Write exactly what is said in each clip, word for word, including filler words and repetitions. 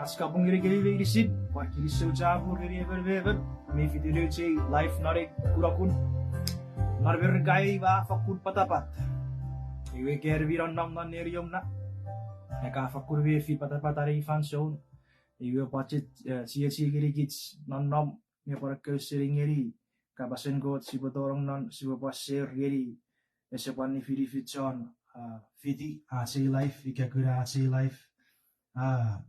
Ach kapong ngenikemi meinisin, ua kinisou chapur ngeni emon me emon mi fiti nouch ei live non ei kunokun. Non Merika ei ua fakkun patapat. Iwe ika en mi nonnom non neniom na, ika fakkun mefi patapat non ei fansoun. Iwe pwan chiechi ngenikich nonnom me pwan ekkewe seni ngeni kapasen Kot sipwe tonong non, sipwe pwan share ngeni, ese pwan nifinifin chon, ah, fiti ach ei live ika kuna ach ei live. Ah,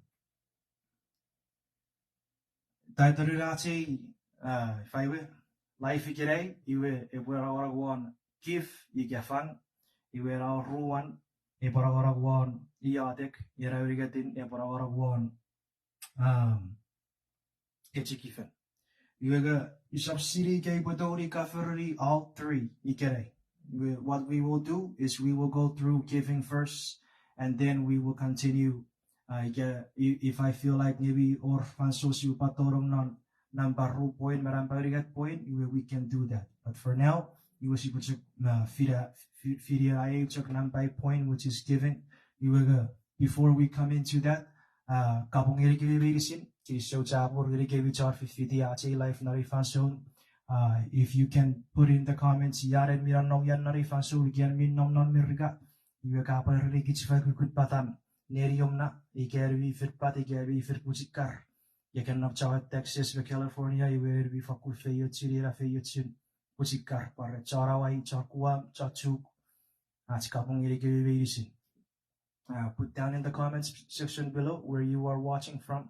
title ach ei, ah, ifa we, life ikenai, iwe epwe nongonong won give ika fang, iwe ena oruan epwe nongonong won iotek, ena unungatin epwe nongonong won, um, echikifen. Iwe nge usap sinei ika upwe tongeni cover-ni all three ikenai. Iwe what we will do is we will go through giving first, and then we will continue. Uh, ika, i-, if I feel like maybe wor fansoun sipwe tonong non number ru point me number unungat point, iwe we can do that. But for now, iwe sipwe chok, uh, fida, fi-, fidi ai chok number point, which is giving. Iwe nge before we come into that, uh, kapong ngenikemi meinisin, kinisou chapur ngenikemi chon fifiti ach ei live non ei fansoun. Uh, if you can put in the comments, ia en mi nonnom ia non ei fansoun, ika en mi nom non Merika, iwe ka pwan ereni kich fan kukkun patan neniom na, ika en mi fen pat, ika en mi fen pwichikar. Ika en nom chon Texas me California, iwe en mi fakkun feiochuni ena feiochun pwichikar, pwan ren chon Hawaii, chon Guam, chon Chuuk, ach kapong ngenikemi meinisin. Uh, put down in the comments section below where you are watching from.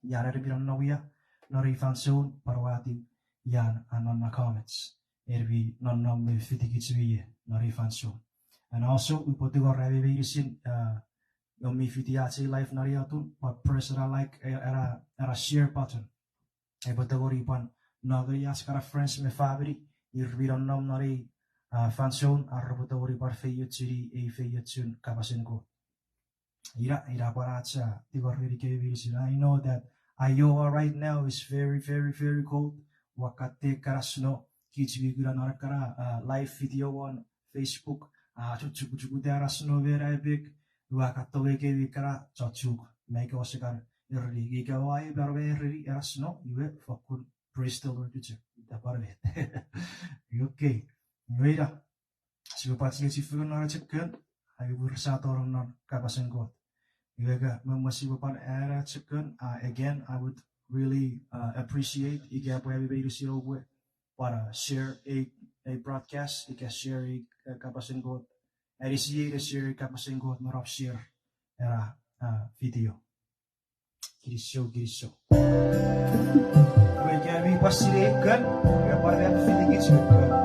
Ia en mi nonnom ia non ei fansoun, pwan watiw ia a non na comments. En mi nonnom me fitikich me ie non ei fansoun. And also, upwe tingor ami meinisin, uh, om mi fiti ach ei live non ei atun, pwan press ena like, eh, ena, ena share button. Epwe tongeni pwan no ngeni ach kana friends me famini, ir mi nonnom non ei, uh, fansoun, ar repwe tongeni pwan feiochuni ei feiochun kapasen Kot. Ina, ina pwan ach, uh, tingor ngenikemi meinisin. I know that Iowa right now is very, very, very cold. Ua katte kana snow, kich mi kuna non kana, uh, live video won Facebook, a chukuchukuta ena snow me ena epek, ua katongeikemi kana chon Chuuk me ika ouse kan ereni, ika oua pwan me ereni ena snow, iwe fokkun praise the Lord chok, ita pwan met. Okay, iwe ina, sipwe pwan chiechi fengen non ach ei kon, a, iwe pwe rese tonong non kapasen Kot. Iwe ka, me mwen sipwe pwan add ach ei kon, uh, again, I would really, uh, appreciate ika pwe ami meinisin oupwe pwan, uh, share ei, ei broadcast, ika share ei, uh, kapasen Kot. Anisiei ne share ei kapasen Kot me nap share ena, uh, video. Kinisou, kinisou. Iwe ika mi pwan sinei ei kon, iwe pwan ren fitikich me ei kon.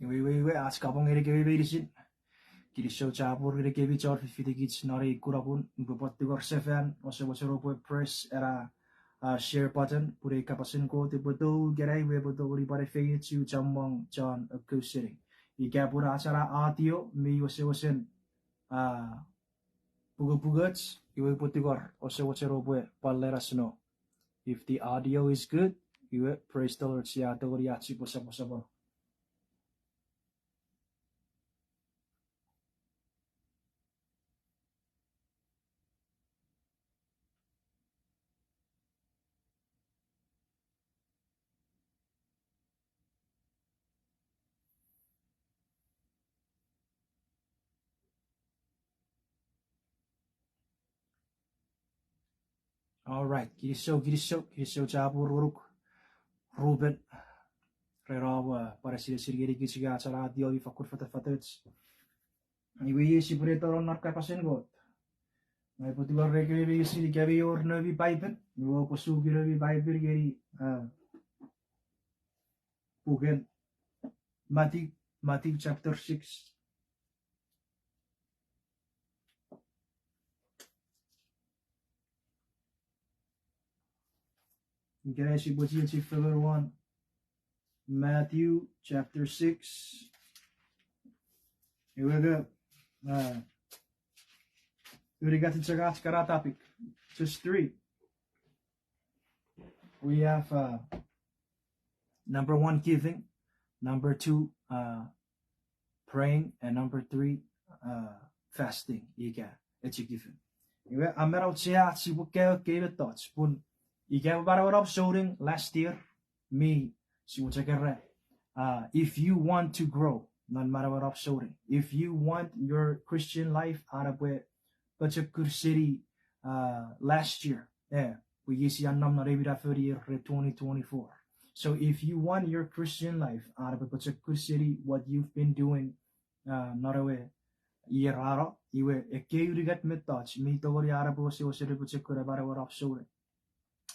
Iwe, iwe, iwe, ach kapong ngenikemi meinisin. Kinisou chapur ngenikemi chon fifitikich non ei kunapun, upwe pwan tingor sefan, ouse mochen oupwe press ena, ah, share button, pun ei kapasen Kot epwe tou ikenai, iwe epwe tongeni pwan efeiochu chommong chon ekkewe sening. Ika pun ach ena audio mi wesewesen, ah, pungopungoch, iwe upwe tingor, ouse mochen oupwe pwan let us know. If the audio is good, iwe praise the Lord, sia tongeni ach sipwe soposopono. All right, kinisou, kinisou, kinisou chapur ngonuk, Ruben, ren om, ah, pwan esinesin ngenikich ika ach ena audio mi fakkun fatafatoch. Iwe iei sipwene tonong non kapasen Kot. Ngang upwe tingor ngenikemi meinisin ika mi wor noumi Paipen, iwe oupwe suki noumi Paipen ngeni, ah, puken Matthew, Matthew chapter six. Ikenai sipwe chiechi fengen won Matthew chapter six. Iwe ke, uh, unungat chok ach kana topic, just three. We have, uh, number one, giving. Number two, uh, praying. And number three, uh, fasting. Ika echikifen. Iwe, a men auchea ach sipwe kaeo ekkei mettoch pun ika manauen om souneng last year, mi, sipwe chok era, uh, if you want to grow non manauen om souneng, if you want your Christian life an epwe pochokun seni, uh, last year, eh, pwe iei sia nom non ei minafon ier twenty twenty-four. So if you want your Christian life an epwe pochokun seni what you've been doing, uh, non ewe ier a no, iwe ekkei unungat mettoch mi tongeni an epwe wesewesen pochokun manauen om souneng.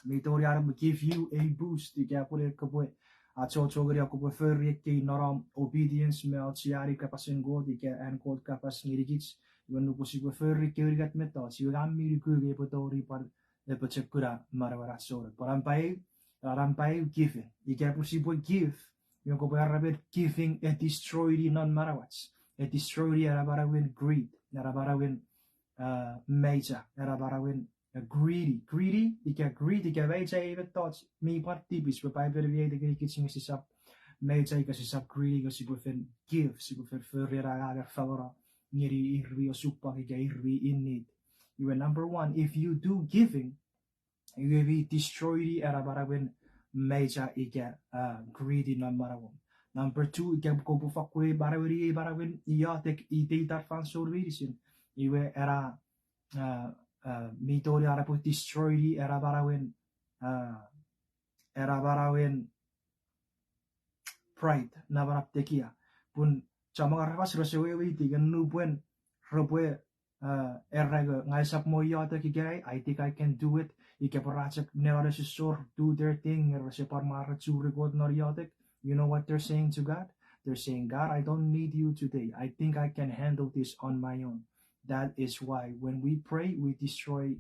Mi tongeni an epwe give you a boost ika pwe kopwe achocho ngeni om kopwe fori ekkei non om obedience me aucheani kapasen Kot ika an Kot kapas ngenikich. Iwe nupwen sipwe fori ekkei unungat mettoch, iwe ngang mi nuku nge epwe tongeni pwan, epwe pochokuna manauen ach souneng. Pwan nampa eu, uh, nampa eu, giving. Ika pwe sipwe give, iwe kopwe aramen giving e destroyni non manauach. E destroyni ena manauen greed, ena manauen, uh, maicha, ena manauen, uh, greedy. Greedy, ika greed, ika maicha ei mettoch mi pwan tipis, pwe Paipen mi aiti ngenikich nge sisap maicha ika sisap greedy, nge sipwe fen give, sipwe fen fori ena angangen fangeno ngeni ir mi osupwang ika ir mi in need. Iwe number one, if you do giving, iwe mi destroyni ena manauen maicha ika, uh, greedy non manauom. Number two, ika kopwe fakkun manaueni ei manauen iotek iteitan fansoun meinisin, iwe ena, uh, uh, mi tongeni an epwe destroyni ena manauen, uh, ena manauen pride, namanam tekia. Pun Chommong aramas rese weweiti nge nupwen repwe, uh, era nge ngang usap mo iotek ikenai, I think I can do it. Ika pwe ra chok nenone sisor do their thing, nge rese pwan mwo ra churi Kot non iotek. You know what they're saying to God? They're saying, God, I don't need you today. I think I can handle this on my own. That is why when we pray, we destroy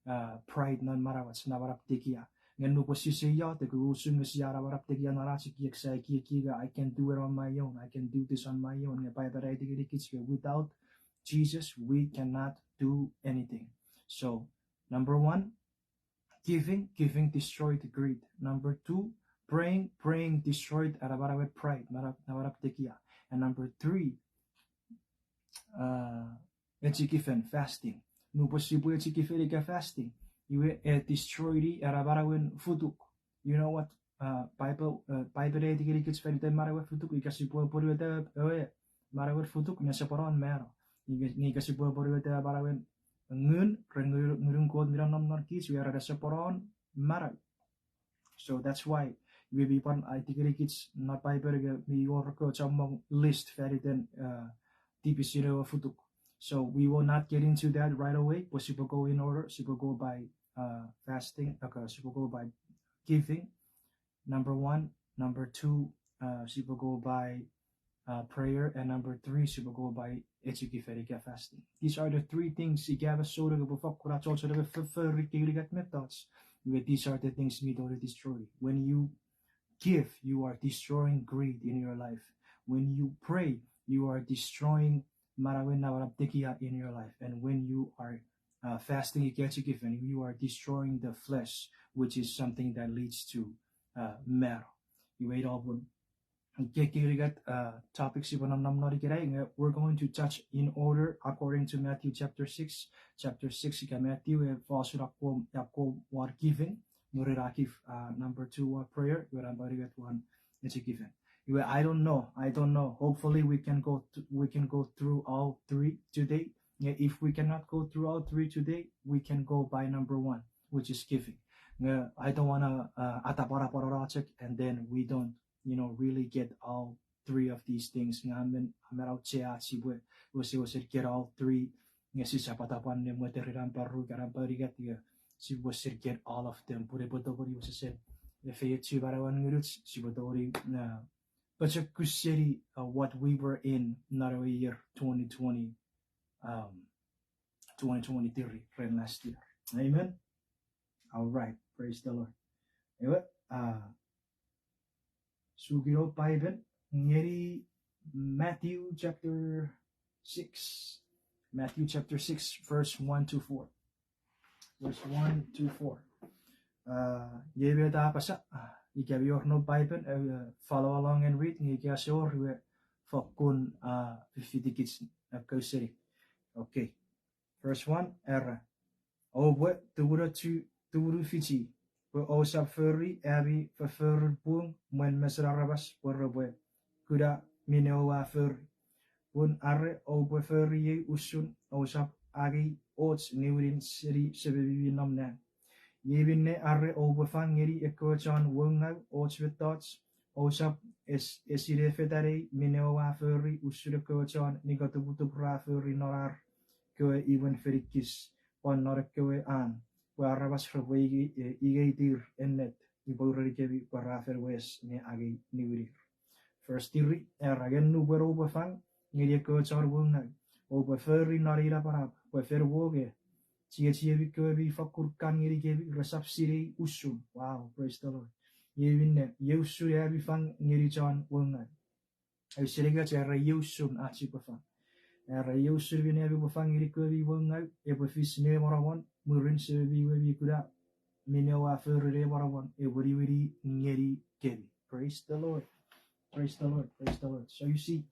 uh, pride non manauach, namanam tekia. Nge nupwen sise iotek, usun nge sia namanam tekia non ach ekiek, sia ekieki nge I can do it on my own, I can do this on my own. Nge Bible a aiti ngenikich pwe without Jesus, we cannot do anything. So, number one, giving, giving destroyed greed. Number two, praying, praying destroyed anamanawen pride, namanam tekia. And number three, uh, echikifen, fasting. Nupwen sipwe echikifen ika fasting, iwe e destroyni anamanawen futuk. You know what, uh, Bible, uh, Bible a aiti ngenikich fan iten manauen futuk, ika sipwe apwonueta ewe manauen futuk, nesoponon mano. Nge ika sipwe apwonueta manauen ngun, ren ngun, ngunun Kot mi nonnom non kich, iwe ren nesoponon manau. So that's why iwe mi pwan aiti ngenikich non Bible nge mi wor ekkewe chommong list fan iten, uh, tipisin ewe futuk. So we will not get into that right away, but sipwe go in order, sipwe go by, uh, fasting, okay, sipwe go by giving, number one, number two, uh, sipwe go by, uh, prayer, and number three, sipwe go by echikifen ika fasting. These are the three things ika epwe souneng epwe fokkun achocho ne fofori ekkei unungat mettoch. Iwe, these are the things mi tongeni destroy. When you give, you are destroying greed in your life. When you pray, you are destroying manauen namanam tekia in your life. And when you are, uh, fasting ika echikifen, you are destroying the flesh, which is something that leads to, uh, mano. Iwe, ina pun ekkei unungat, uh, topic sipwe nonnom non ikenai, nge we're going to touch in order according to Matthew chapter six. Chapter six ika Matthew, e fosun akkom, akkom won giving. Mwirin a give, uh, number two won prayer, iwe number unungat won echikifen. Iwe, I don't know, I don't know. Hopefully we can go th-, we can go through all three today. Nge if we cannot go through all three today, we can go by number one, which is giving. Nge I don't wanna, uh, atapwanapwan ena chok, and then we don't, you know, really get all three of these things. Nge men, men auchea sipwe wesewesen get all three. Nge sisap atapwan ne mweteri nampa ru ika nampa unungat, nge sipwe wesen get all of them. Pun epwe tongeni wesewesen efeiochu manauan ngunuch, sipwe tongeni, uh, pochokun seni, uh, what we were in non ewe year twenty twenty, um, twenty twenty-three, ren last year. Amen. All right, praise the Lord. Ewe, uh, sukino Bible ngeni Matthew chapter six. Matthew chapter six, verse one to four. Verse one to four. Uh, iei met a apasa, uh, ika mi wor noum Bible, uh, follow along and read, nge ika ese wor iwe fokkun, uh, fiffitikich, uh, kauseni. Okay. Verse one, era, oupwe tumunochu, tumunufichi, pwe ousap fori ami fofforun pung mwen mesen aramas pwe repwe kuna minne oua fori. Pun are oupwe fori ei usun, ousap angei och niwinin seni Sememi mi nom nang. Iei minne are oupwe fang ngeni ekkewe chon woungau och mettoch, ousap es-, esine fetanei minne oua fori usun ekkewe chon nikotuputup ra fori non ar kewe imwen fenikis, pwan non ekkewe an, pwe aramas repwe inge-, e, ingeitir ennet, upwe urenikemi pwe ra fen wes ne angei niwinir. Verse three, era, nge nupwen oupwe fang ngeni ekkewe chon woungau, oupwe fori non ei napanap pwe fen wonge chiechiemi kewe mi fakkun kan ngenikemi resap sinei usun. Wow, praise the Lord. Iei minne, iei usun ami fang ngeni chon woungau. Ausening ach era iei usun ach sipwe fang. Era iei usun minne ami pwe fang ngeni kewe mi woungau, epwe fis ne monomon, mwirin Sememi we mi kuna minne oua fori ne monomon epwe niwini ngenikemi. Praise the Lord. Praise the Lord. Praise the Lord. So you see,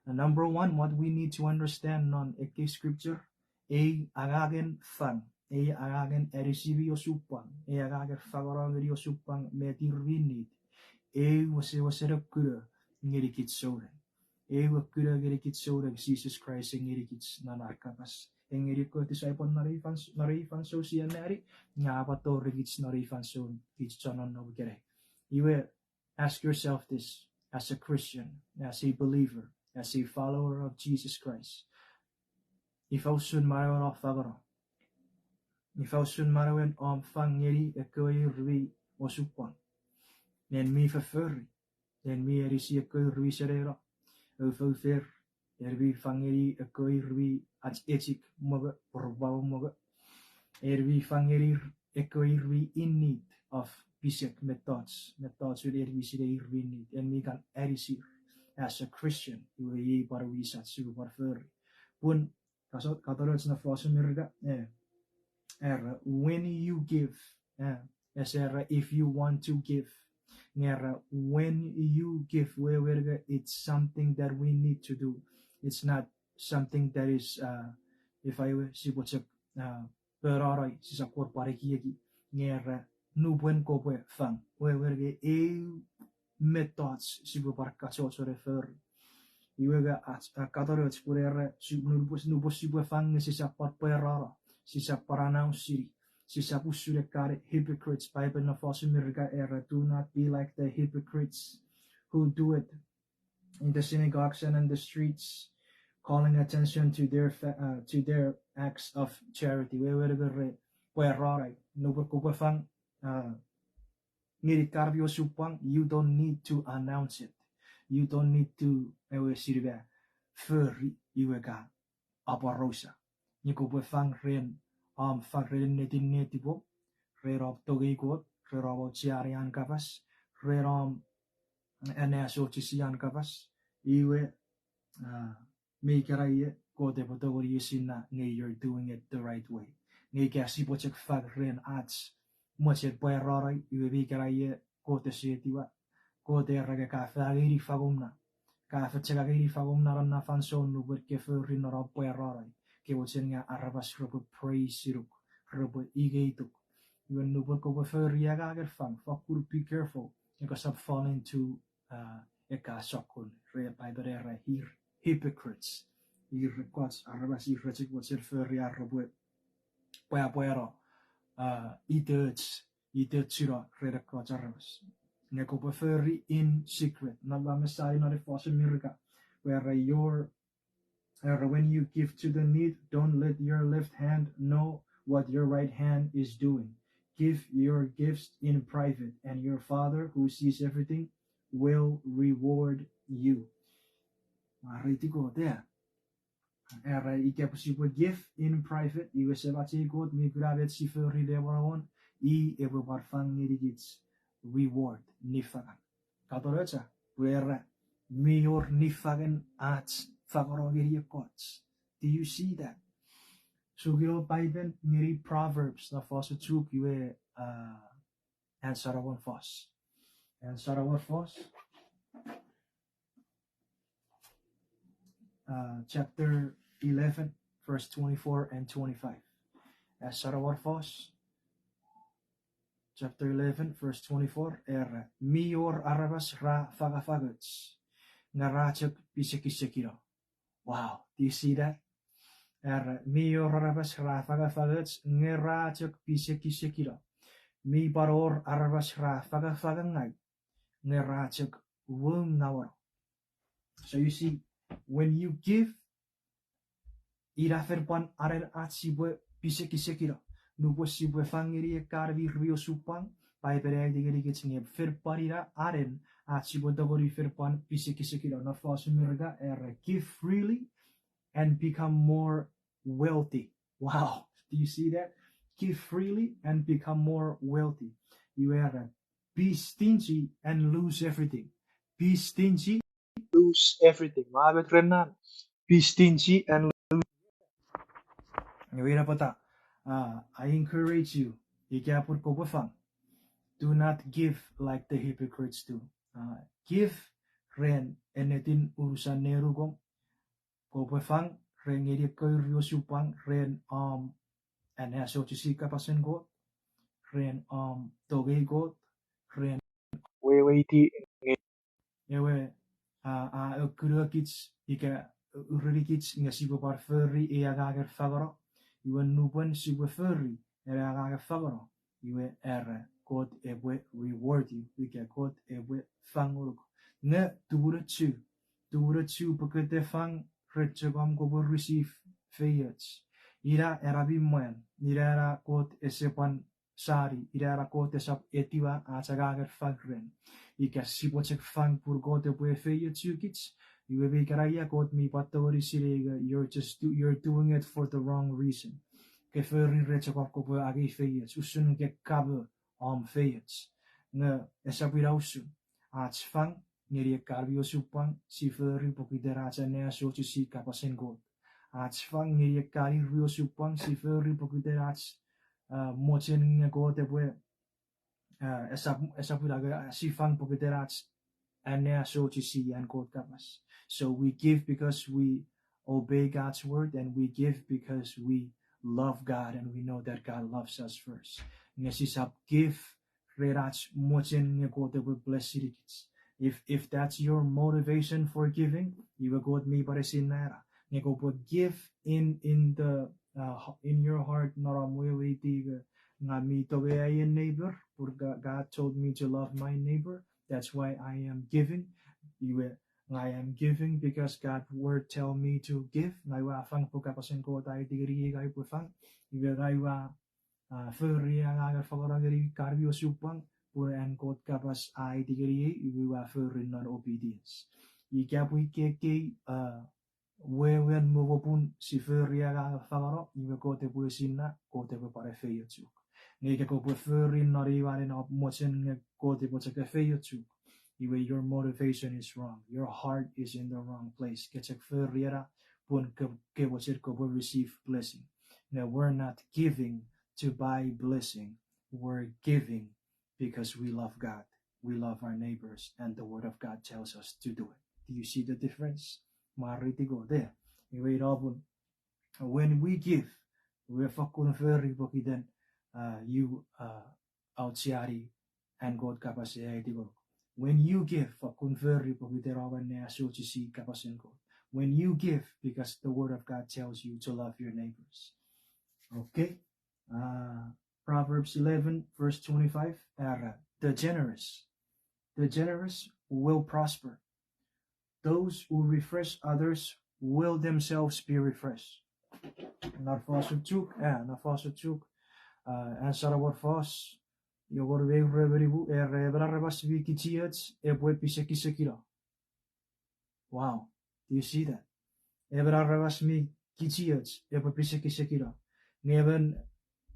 uh, number one, what we need to understand non ekkei scripture, ei angangen fang, ei angangen anisimi osupwang, ei angangen fangono ngeni osupwang met ir mi need, ei wesewesen ekkuno ngenikich souneng. Ei ekkuno ngenikich souneng Jises Kraist e ngenikich non an kapas. E ngeni ekkewe disciple non ei fans-, non ei fansoun sia mani, nge a pwan tori kich non ei fansoun kich chon nonnom ikenai. Iwe, ask yourself this, as a Christian, as a believer, as a follower of Jesus Christ. Ifa usun manauen om fangeno? Ifa usun manauen om fang ngeni ekkewe ir mi osupwang, en mi fofori, en mi anisi ekkewe ir mi seneno, oufoufer, en mi fang ngeni ekkewe ir mi ach echik mongo, poropaun mongo, en mi fang ngeni ekkewe ir mi in need of pisek mettoch, mettochun en mi sinei ir mi in need, en mi kan anisir as a Christian. Iwe iei pwan wisach sipwe pwan fori. Pun kaso-, katonoch na fosun Merika, eh, era, when you give, eh, ese era if you want to give. Nge era when you give, wewen nge it's something that we need to do. It's not something that is, uh, ifa ewe, sipwe chok, uh, pwe nonai sisap kon pwan ekieki. Nge era nupwen kopwe fang, wewen nge eu mettoch sipwe pwan kachocho ne fori. Iwe nge ach, a, katonoch pun era, su-, nupwen, nupwen sipwe fang nge sisap pwan pwarano, sisap pwan announce-ini, sisap usun ekkan hypocrites. Paipen na fosun Merika era, do not be like the hypocrites who do it in the synagogues and in the streets, calling attention to their fa-, uh, to their acts of charity. Wewen nge re pwarano, nupwen kopwe fang, uh, ngeni ekkan mi osupwang, you don't need to announce it. You don't need to, ewe, sinei pwe fori iwe ka aporausa. Nge kopwe fang ren, om fang ren ennetin netipom, ren om tongei Kot, ren om aucheani an kapas, ren om anneasochisi an kapas, iwe, ah, me ikena ie Kot epwe tongeni esinna nge you're doing it the right way. Nge ika sipwe chok fang ren ach mochen pwarano, iwe me ikena ie Kot ese etiwa. Kot era nge ka fangeni fangom na. Ka fen chok angeni fangom na non na fansoun nupwen ke fori non om pwarano, ke mochen nge aramas repwe praise-inuk, repwe ingeituk. Iwe nupwen kopwe fori angangen fang, fokkun be careful nge kosap fall into, uh, ekka sokkun, re Paipen era ir hypocrites. Ir ekkoch aramas ir re chok mochen fori ar repwe pwapwano, uh, itoch, itochuno ren ekkoch aramas. Nge kopwe fori in secret. Non ua mesani non ei fosun Merika, where your, uh, when you give to the need, don't let your left hand know what your right hand is doing. Give your gifts in private, and your Father who sees everything will reward you. Mwareiti Kot, e. Era ika pwe sipwe give in private, iwe Semach ei Kot mi kuna met si fori ne monomon, i epwe pwan fang ngenikich reward, niffangen. Katonocha, pwe era mi wor niffangen ach fangeno ngeni ekkoch. Do you see that? Sukino Paipen ngeni Proverbs, na fosun Chuuk iwe, uh, an saramon fos. An saramon fos. Uh, chapter eleven, verse twenty-four and twenty-five. An saramon fos, chapter eleven, verse twenty-four, era, mi wor aramas ra fangafangoch, nge ra chok pisekisekino. Wow, do you see that? Era, mi wor aramas ra fangafangoch, nge ra chok pisekisekino. Mi pwan wor aramas ra fangafangangau, nge ra chok woungauono. So you see, when you give, ina fen pwan anen ach sipwe pisekisekino. Nupwen sipwe fang ngeni ekkan mi osupwang, Paipen a aiti ngenikich nge fen pwan ina anen ach sipwe tongeni fen pwan pisekisekino. Non fosun Merika era, give freely and become more wealthy. Wow, do you see that? Give freely and become more wealthy. Iwe era, be stingy and lose everything. Be stingy, lose everything. Mwa met ren na, be stingy and lose. Iwe ina pwata, uh, I encourage you, ika pun kopwe fang, do not give like the hypocrites do. Uh, give ren ennetin unusen nenukom, kopwe fang ren ngeni ekkewe ir mi osupwang, ren om anneasochisi kapasen Kot, ren om tongei Kot, ren weweiti nge ewe, a, a, okunokich ika urenikich nge sipwe pwan fori ei angangen fangeno. Iwe nupwen sipwe fori ena angangen fangeno, iwe era Kot epwe reward you, ika Kot epwe fangonuk. Nge tumunuochu, Tunuchu pokiten fang ren chok om kopwe receive feioch. Ina ena mi mwan, ina ena Kot ese pwan sani, ina ena Kot esap etiwa ach angangen fang ren. Ika sipwe chok fang pun Kot epwe efeiochukich, iwe mi kana ia Kot mi pwan tongeni sinei nge you're just do, you're doing it for the wrong reason. Ke fori ren chok om kopwe angei feioch, usun ke kamo om feioch. Nge esap ina usun. Ach fang ngeni ekkan mi osupwang si fori pokiten ach anneasochisi kapasen Kot. Ach fang ngeni ekkan mi osupwang si fori pokiten ach, uh, mochen nge Kot epwe, uh, esap, esap ina nge, uh, si fang pokiten ach anneasochisi an Kot kapas. So we give because we obey God's word, and we give because we love God and we know that God loves us first. Nge sisap give ren ach mochen nge Kot epwe bless-inikich. If, if that's your motivation for giving, iwe Kot mi pwan esinna ena. Nge kopwe give in, in the, uh, in your heart, non om weweiti nge ngang mi tongei ai neighbor, pun God told me to love my neighbor. That's why I am giving. Iwe, I am giving because God word tell me to give. Ngang ua fang pun kapasen Kot a aiti ngeniei ngang upwe fang. Iwe ngang ua, uh, fori angangen fangeno ngeni ekkan mi osupwang, pun an Kot kapas a aiti ngeniei, iwe ua fori non obedience. Ika pwe ikkei, uh, wewen me popun si fori angangen fangeno, iwe Kot epwe esinna, Kot epwe pwan efeiochuk. Nge ika kopwe fori non ei wanen om mochen nge Kot epwe chok efeiochuk, iwe your motivation is wrong. Your heart is in the wrong place. Ke chok fori ena pun ke, ke mochen kopwe receive blessing. Nge we're not giving to buy blessing. We're giving because we love God, we love our neighbors, and the word of God tells us to do it. Do you see the difference? Mwareiti Kot, e. Iwe ina pun, when we give, iwe fokkun fori pokiten, uh, you, uh, aucheani an Kot kapas e aiti ngonuk. When you give, fokkun fori pokiten om anneasochisi kapasen Kot. When you give, because the word of God tells you to love your neighbors. Okay? Uh, Proverbs eleven, verse twenty-five, era, the generous, the generous will prosper. Those who refresh others will themselves be refreshed. Non fosun Chuuk, eh, non fosun Chuuk, uh, an saramon fos, iwe wor me ru me nimu, era, emon aramas mi kichioch epwe pisekisekino. Wow, do you see that? Emon aramas mi kichioch epwe pisekisekino. Nge emon,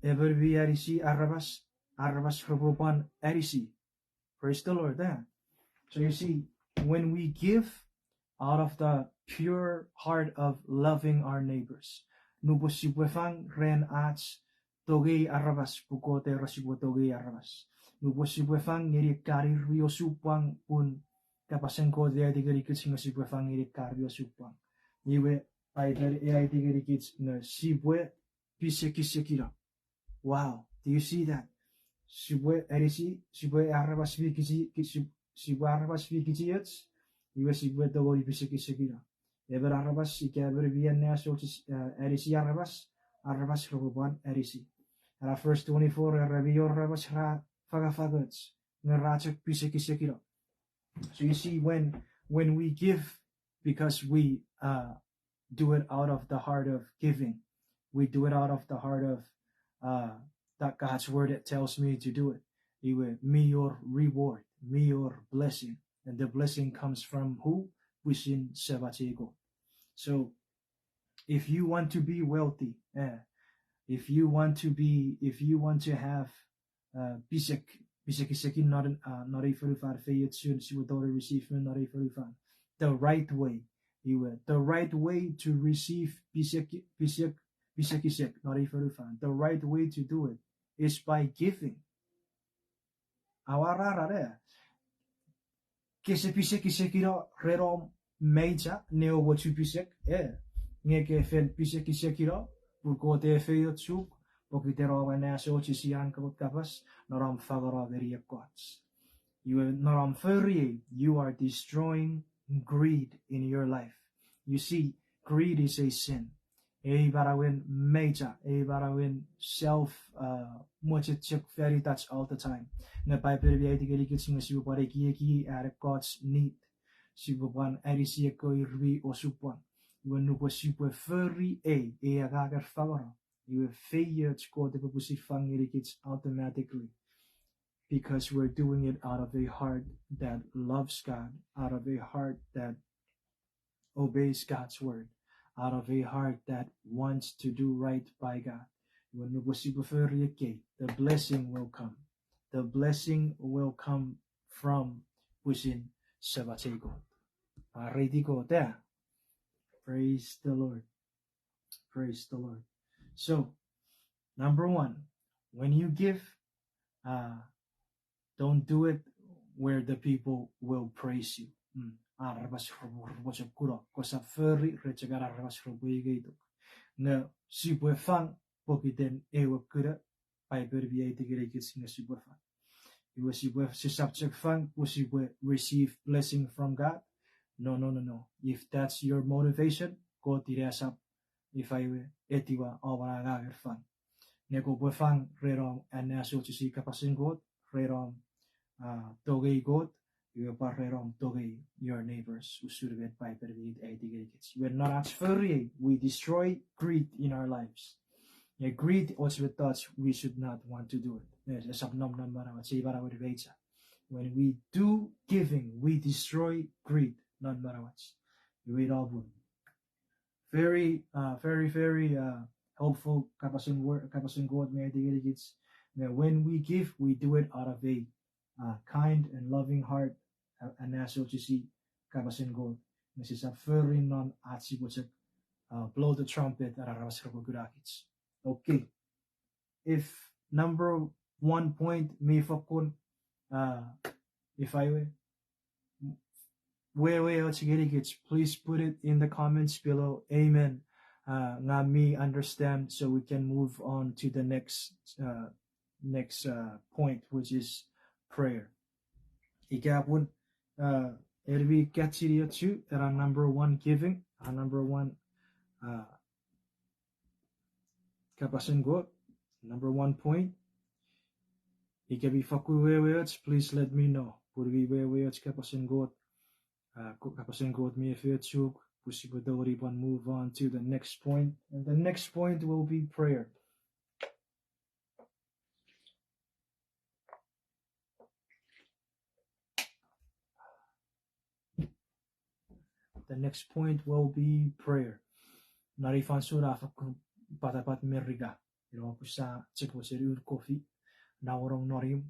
emon mi anisi aramas, aramas repwe pwan anisi. Praise the Lord, eh? So you see, when we give out of the pure heart of loving our neighbors, nupwen sipwe fang ren ach tongei aramas, pun Kot era sipwe tongei aramas. Nupwen sipwe fang ngeni ekkan mi osupwang, pun kapasen Kot e aiti ngenikich nge sipwe fang ngeni ekkan mi osupwang. Iwe, Paipen e aiti ngenikich nge sipwe pisekisekino. Wow, do you see that? Sipwe anisi, sipwe aramas mi kichi, ki-, sip-, sipwe aramas mi kichioch, iwe sipwe tongeni pisekisekino. Emon aramas ika emon mi anneasochis, eh, anisi aramas, aramas repwe pwan anisi. Ena verse twenty-four, era mi wor aramas ra fangafangoch, nge ra chok pisekisekino. So you see, when, when we give because we, uh, do it out of the heart of giving. We do it out of the heart of, uh, that God's word, it tells me to do it. Iwe, mi wor reward, mi wor blessing. And the blessing comes from who? Pwisin Semach ei Kot. So, if you want to be wealthy, eh, if you want to be, if you want to have, uh, pisek, pisekisekin non, uh, non ei fonufan, feiochun sipwe tongeni receive me non ei fonufan, the right way, iwe, the right way to receive pisek, pisek, pisekisek non ei fonufan, the right way to do it is by giving. Awarara ne. Kese pisekisekino ren om mecha ne omochu pisek, eh. Nge ke fen pisekisekino, pun Kot e efeiochuk, pokiten om anneasochisi an Kot kapas, non om fangeno ngeni ekkoch. Iwe non om fori ei, you are destroying greed in your life. You see, greed is a sin. Ei manauen mecha, ei manauen self, uh, mochen chok fanitach all the time. Nge Paipen mi aiti ngenikich nge sipwe pwan ekieki an ekkoch need. sipwe pwan anisi ekkewe ir mi osupwang. Iwe nupwen sipwe fori ei, ei angangen fangeno, iwe feioch Kot epwe pwisin fang ngenikich automatically. Because we're doing it out of a heart that loves God, out of a heart that obeys God's word, out of a heart that wants to do right by God. Iwe nupwen sipwe fori ekkei, the blessing will come. The blessing will come from pwisin Semach ei Kot. Mwareiti Kot, a? Praise the Lord. Praise the Lord. So, number one, when you give, uh, don't do it where the people will praise you. Mm. Aramas repwe, repwe chok kuno, kosap fori ren chok aramas repwe ikeituk. Nge sipwe fang pokiten ewe kuno Paipen mi aiti ngenikich nge sipwe fang. Iwe sipwe, sisap chok fang pwe sipwe receive blessing from God. No, no, no, no. If that's your motivation, Kot ina esap, ifa, iwe etiwa om angangen fang. Nge kopwe fang ren om anneasochisi kapasen Kot, ren om, ah, tongei Kot, iwe pwan ren om tongei your neighbors, usun met Paipen mi aiti ngenikich. Iwe non ach fori ei, we destroy greed in our lives. Nge greed och mettoch we should not want to do it. Yes, esap nom non manauach, ei manauen meicha. When we do giving, we destroy greed non manauach. Iwe ina pun very, uh, very, very, uh, helpful kapasen wor-, kapasen Kot mi aiti ngenikich. That when we give, we do it out of a, uh, kind and loving heart, uh, anneasochisi kapasen Kot. Nge sisap fori non ach sipwe chok, uh, blow the trumpet, aramas repwe kunakich. Okay. If number one point mi fakkun, uh, ifa, iwe, weweoch ngenikich, please put it in the comments below. Amen. Uh, ngang mi understand, so we can move on to the next, uh, next, uh, point, which is prayer. Ika pun, uh, en mi kachini ochu, ena number one giving, ena number one, uh, kapasen Kot, number one point. Ika mi fakkun weweoch, please let me know. Pun mi weweoch kapasen Kot, uh, ko-, kapasen Kot mi efeiochuk, pwe sipwe tongeni pwan move on to the next point. And the next point will be prayer. The next point will be prayer. Non ei fansoun a fakkun patapat Merika. Ina pwe sa chok mochen un kofi, nawonong non imw,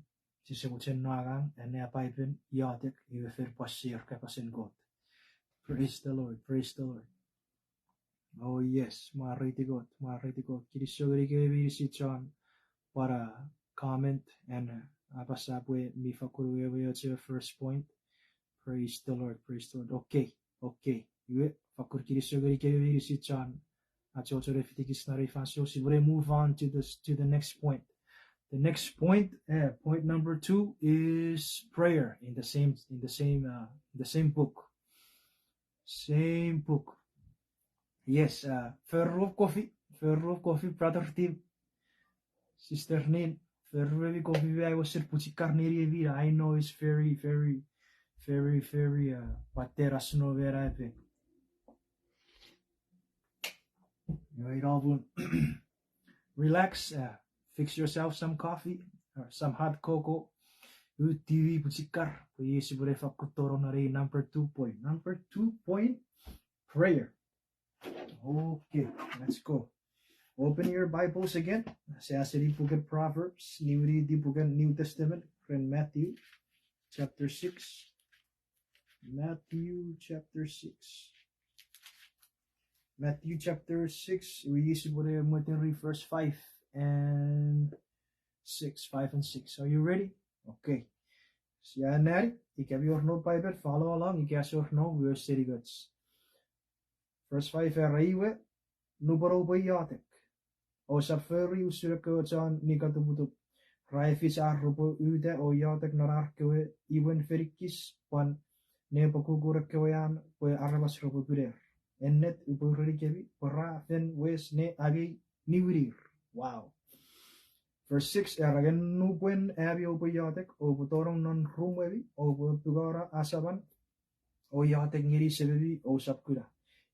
sise mochen no angang, annea Paipen, iotek, iwe fen pwan share kapasen Kot. Praise the Lord, praise the Lord. Oh yes, mwareiti Kot, mwareiti Kot. Kinisou ngenikemi meinisin chon pwan comment and, uh, apasa pwe mi fakkun weweoch ewe first point. Praise the Lord, praise the Lord. Okay, okay. Iwe, fakkun kinisou ngenikemi meinisin chon achocho ne fitikich non ei fansoun. Sipwene move on to this, to the next point. The next point, uh, point number two is prayer in the same, in the same, uh, the same book. Same book. Yes, uh, foru kofi, foru kofi, brother Tim, sister Nin, foru remi kofi, I was pwichikar neniemi. I know it's very, very, very, very, uh, water as no where I be. Relax, uh, fix yourself some coffee or some hot cocoa. Utiw pwichikar, pwe iei sipwene fakkun tonong non ei number two point. Number two point, prayer. Okay, let's go. Open your Bibles again. Sia seni puken Proverbs, niwiniti puken New Testament, ren Matthew chapter six. Matthew chapter six. Matthew chapter six, we use it with a military verse five and six, five and six. Are you ready? Okay. Sia nani, ika mi wor noum Bible, follow along, ika ese wor noum, we are steady goods. Verse five, era iwe, nupwen oupwe iotek, ousap fori usun ekkewe chon nikatuputup. Ra efis ar repwe uta o iotek non ar kewe imwen fenikis pwan nepokukun ekkewe an pwe aramas repwe kuner. Ennet upwe urenikemi pwe ra fen wes ne angei niwinir. Wow. Verse six, era nge nupwen ami oupwe iotek, oupwe tonong non rumwemi, oupwe pungano asaman, o iotek ngeni sememi ousap kuna.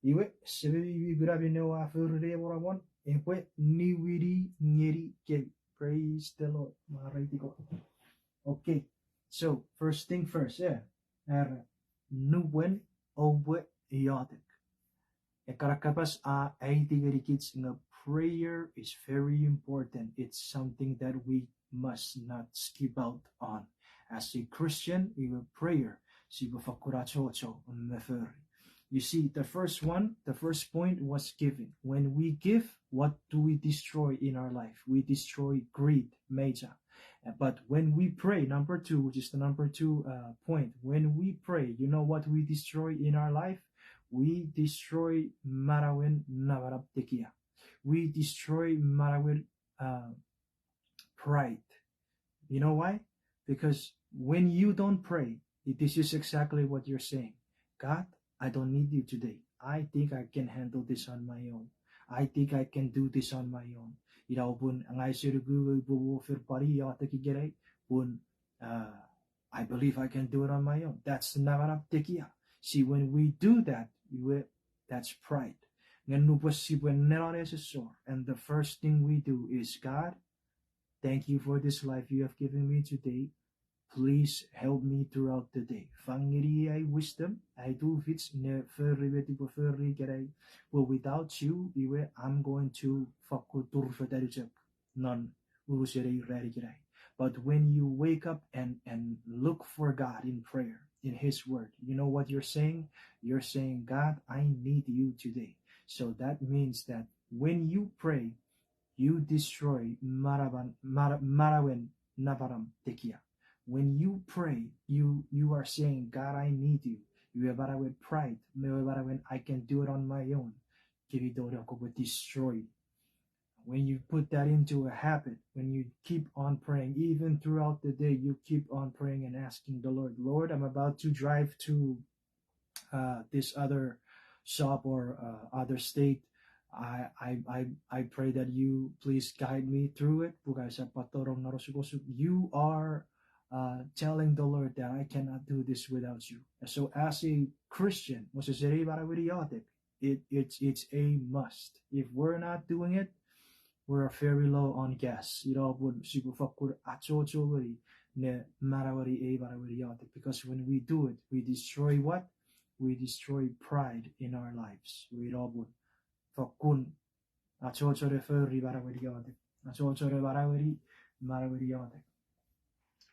Iwe, sememi mi kuna minne oua fori ne monamon, epwe niwini ngenikemi. Praise the Lord. Mwareiti Kot. Okay. So, first thing first, yeah. Era, nupwen oupwe iotek. Ekkana kapas a aiti ngenikich nge prayer is very important. It's something that we must not skip out on. As a Christian, iwe prayer sipwe fakkun achocho me fori. You see, the first one, the first point was giving. When we give, what do we destroy in our life? We destroy greed, major. Uh, but when we pray, number two, which is the number two uh, point, when we pray, you know what we destroy in our life? We destroy manauen namanam tekia. We destroy manauen uh, pride. You know why? Because when you don't pray, it, this is exactly what you're saying. God, I don't need you today. I think I can handle this on my own. I think I can do this on my own. Ina popun ngang ese nuku upwe wor fen pwan iotek ikenai, pun uh, I believe I can do it on my own. That's namanam tekia. See, when we do that, we, that's pride. Nge nupwen sipwe nenneno nesosor, and the first thing we do is, God, thank you for this life you have given me today. Please help me throughout the day. Fang ngeniei wisdom, ai tufich ne fori met upwe fori ikenai. Well, without you, iwe, I'm going to fakkun turfetani chok non unusen ei ran ikenai. But when you wake up and, and look for God in prayer, in His Word, you know what you're saying? You're saying, God, I need you today. So that means that when you pray, you destroy manaban, mana, manauen namanam tekia. When you pray, you, you are saying, God, I need you. Iwe manauen pride, me iwe manauen I can do it on my own, kemi tongeni kopwe destroy. When you put that into a habit, when you keep on praying, even throughout the day, you keep on praying and asking the Lord, Lord, I'm about to drive to uh, this other shop or uh, other state. I, I, I, I pray that you please guide me through it. Pwe ka esap tonong non osukosuk. You are uh, telling the Lord that I cannot do this without you. And so as a Christian, moseseni manaueni iotek, it, it's, it's a must. If we're not doing it, we're very low on gas. Ina popun sipwe fakkun achocho ngeni ne manaueni ei manaueni iotek. Because when we do it, we destroy what? We destroy pride in our lives. Ina popun fakkun achocho ne fori manaueni iotek. Achocho ne manaueni, manaueni iotek.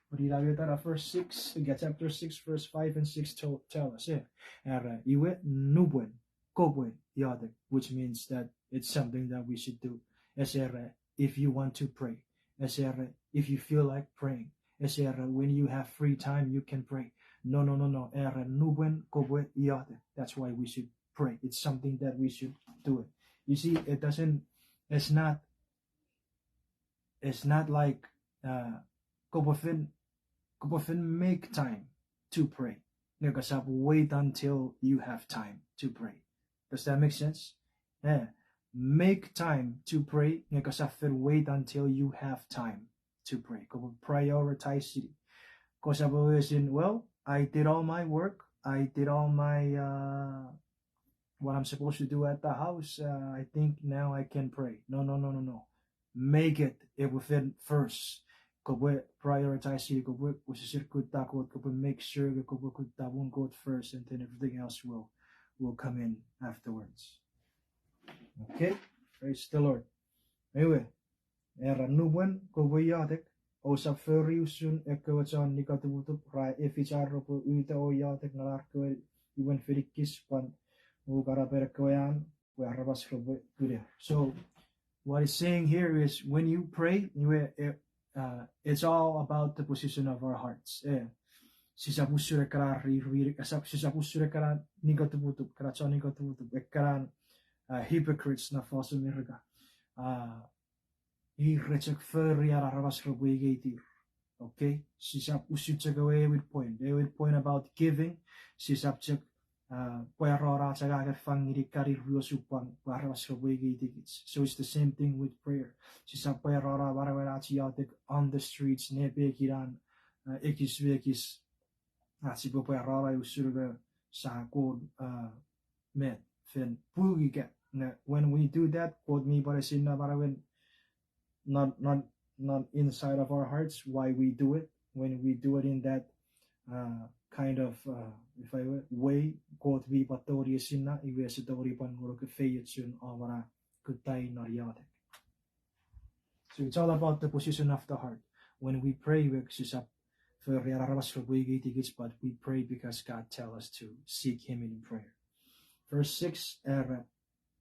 But ina met ena verse six, ika chapter six, verse five and six tell, tell us, eh? Era, iwe nupwen kopwe iotek, which means that it's something that we should do. Ese era, if you want to pray. Ese era, if you feel like praying. Ese era, when you have free time, you can pray. No, no, no, no. Era, nupwen kopwe iotek. That's why we should pray. It's something that we should do it. You see, it doesn't, it's not, it's not like uh, kopwe fen, kopwe fen make time to pray. Nge kosap wait until you have time to pray. Does that make sense? Yeah. Make time to pray. Nge kosap fen wait until you have time to pray. Kopwe prioritize it. Kosap ewe esin, well, I did all my work. I did all my uh, what I'm supposed to do at the house. Uh, I think now I can pray. No, no, no, no, no. Make it epwe fen first. Kopwe prioritize it, kopwe wesewesen kutta Kot, kopwe make sure that kopwe kutta pun Kot first, and then everything else will, will come in afterwards. Okay? Praise the Lord. Anyway, era nupwen kopwe iotek, ousap fori usun ekkewe chon nikatuputup ra efichar repwe uta o iotek non ar kewe imwen finikis pwan ukanapen ekkewe an pwe aramas repwe kuner. So what he's saying here is when you pray, you, uh, it's all about the position of our hearts. Eh, sisap usun ekkana ri, ri, sisap, sisap usun ekkana nikatuputup, ekkana chon nikatuputup, ekkana uh, hypocrites na fosun Merika. Uh, ir re chok fori an aramas repwe ikeitir. Okay? Sisap usun chok ewe ewin point. Ewin point about giving, sisap chok uh, pwarano ach angangen fang ngeni kan ir mi osupwang pwe aramas repwe ikeitikich. So it's the same thing with prayer. Sisap pwarano manauen ach iotek on the streets, nepekin an, uh, ekis me ekis. Ach sipwe pwarano usun ewe Sa kon, uh, met fen pung ika. Nge when we do that, Kot mi pwan esinna manauen, not, not, not inside of our hearts, why we do it. When we do it in that, uh, kind of, uh, if I were, way, Kot mi pwan tongeni esinna, iwe ese tongeni pwan ngonuk efeiochun om na kutta non iotek. So it's all about the position of the heart. When we pray, we sisap fori an aramas repwe ingeitikich, but we pray because God tell us to seek him in prayer. Verse six, era,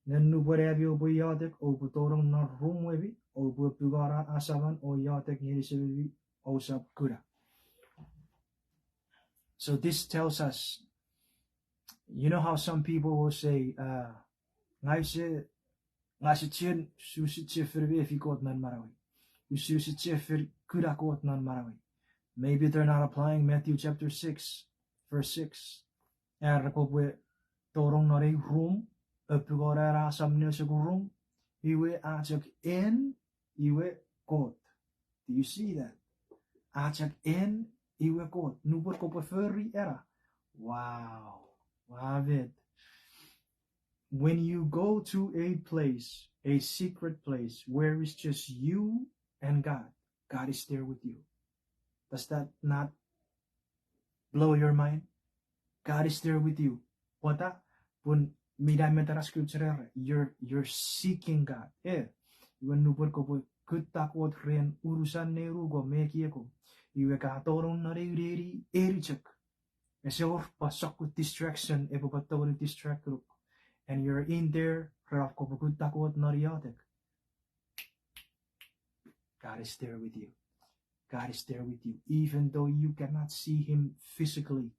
nge nupwen ami oupwe iotek, oupwe tonong non rumwemi, oupwe pungano asaman o iotek ngeni Sememi, ousap kuna. So this tells us, you know how some people will say, uh, ngang use, ngang use chien, use chiefen mefi Kot non manauei. Use, use chiefen kuna Kot non manauei. Maybe they're not applying Matthew chapter six, verse six. Era kopwe tonong non ei rum, apungano an asam nesokurum, iwe a chok en, iwe Kot. Do you see that? A chok en, iwe Kot. Nupwen kopwe fori ena. Wow. Wow, met. When you go to a place, a secret place, where it's just you and God, God is there with you. Does that not blow your mind? God is there with you. Pwata? Pun mi na met ena scripture era, you're, you're seeking God. E, iwe nupwen kopwe kutta Kot ren unusan neinukom me ekiekum, iwe ka tonong non eu neni, eni chok. Ese wor pwan sokkun distraction epwe pwan tongeni distract ngonuk. And you're in there, ren kopwe kutta Kot non iotek. God is there with you. God is there with you. Even though you cannot see him physically,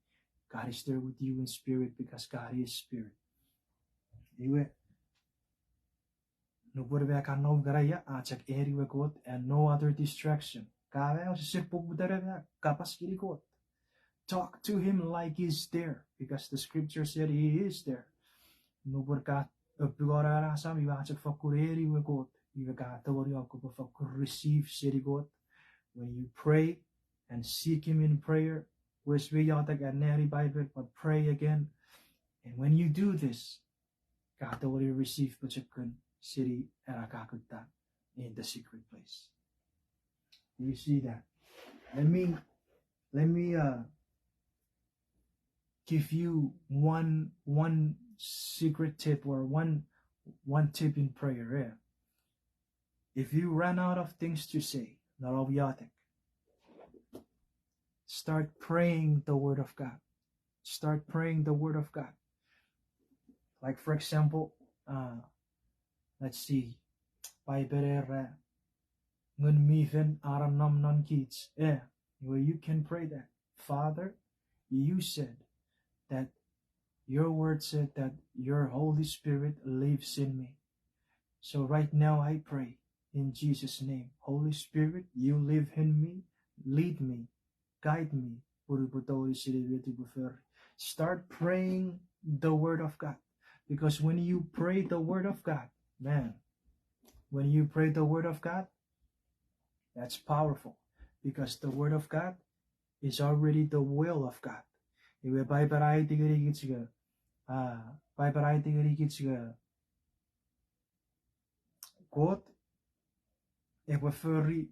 God is there with you in spirit because God is spirit. Iwe, nupwen me ka nom kana ia, a chok en iwe Kot and no other distraction. Ka me ose sipwe poputa ne me kapas ngeni Kot. Talk to him like he's there, because the scripture said he is there. Nupwen ka apungano an asam, iwe a chok fakkun en iwe Kot. Iwe ka tongeni om kopwe fakkun receive seni Kot. When you pray and seek him in prayer, wes me iotek, anneani Bible, but pray again. And when you do this, ka tongeni receive pochokun seni ena ka kutta in the secret place. You see that? Let me, let me, uh, give you one, one secret tip or one, one tip in prayer, yeah. If you run out of things to say, non om iotek, start praying the word of God. Start praying the word of God. Like, for example, uh, let's see, Bible era, Ngun mi Fel a nonnom non kich. Eh, well, you can pray that. Father, you said that your word said that your Holy Spirit lives in me. So right now I pray in Jesus' name, Holy Spirit, you live in me, lead me, guide me, pun upwe tongeni sinei met upwe fori. Start praying the word of God. Because when you pray the word of God, man, when you pray the word of God, that's powerful. Because the word of God is already the will of God. Iwe Bible a aiti ngenikich nge, ah, Bible a aiti ngenikich nge, Kot epwe fori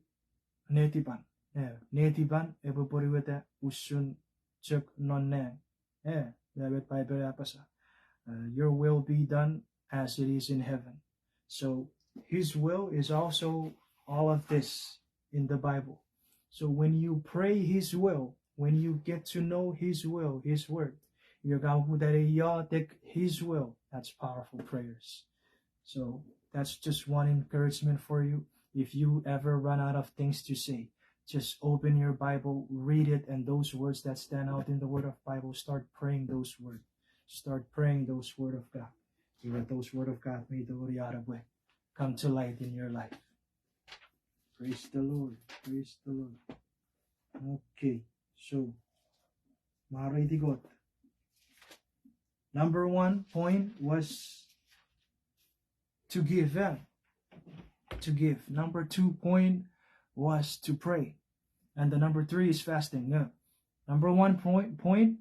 netipan. Eh, netipan epwe pwonueta usun chok non nang. Eh, met Bible a apasa. Uh, your will be done as it is in heaven. So his will is also all of this in the Bible. So when you pray his will, when you get to know his will, his word, iwe ka poputa ne iotek his will, that's powerful prayers. So that's just one encouragement for you. If you ever run out of things to say, just open your Bible, read it, and those words that stand out in the word of Bible, start praying those words. Start praying those word of God. Iwe those word of God mi tongeni an epwe come to light in your life. Praise the Lord. Praise the Lord. Okay. So, mwareiti Kot. Number one point was to give, eh? To give. Number two point was to pray. And the number three is fasting. Yeah. Number one point, point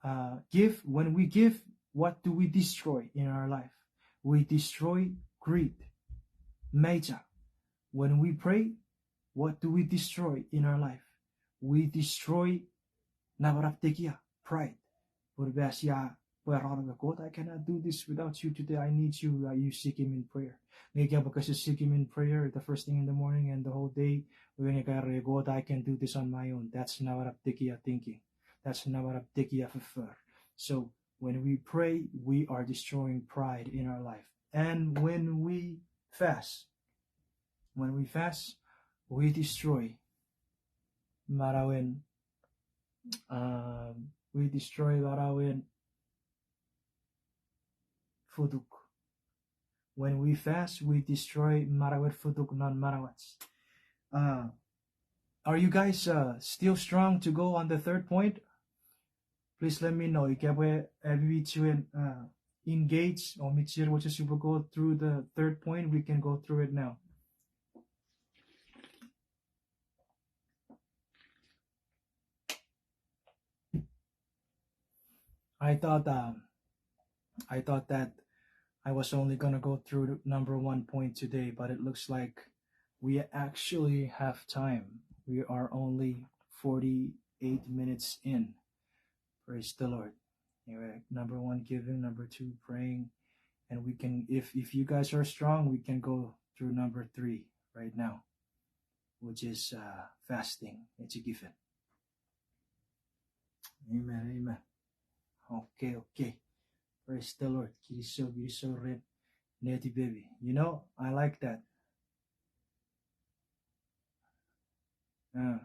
uh, give, when we give, what do we destroy in our life? We destroy greed, meicha. When we pray, what do we destroy in our life? We destroy namanam tekia, pride. Pun sia pwarano, Kot, I cannot do this without you today. I need you. Uh, you seek him in prayer. Nge ika pwe kese seek him in prayer the first thing in the morning and the whole day, we nge ka era, Kot, I can do this on my own. That's namanam tekia thinking. That's namanam tekia foffor. So when we pray, we are destroying pride in our life. And when we fast, when we fast, we destroy manauen, um, we destroy manauen futuk. When we fast, we destroy manauen futuk non manauach. Uh, are you guys, uh, still strong to go on the third point? Please let me know. Ika pwe ami mi chuen, uh, engage, or mi chuen mochen sipwe go through the third point, we can go through it now. I thought, um, I thought that I was only gonna go through the number one point today, but it looks like we actually have time. We are only forty-eight minutes in. Praise the Lord. Anyway, number one, giving. Number two, praying. And we can, if, if you guys are strong, we can go through number three right now, which is, uh, fasting. It's a given. Amen, amen. Okay, okay. Praise the Lord. Kinisou, kinisou ren netipemi. You know, I like that. Uh,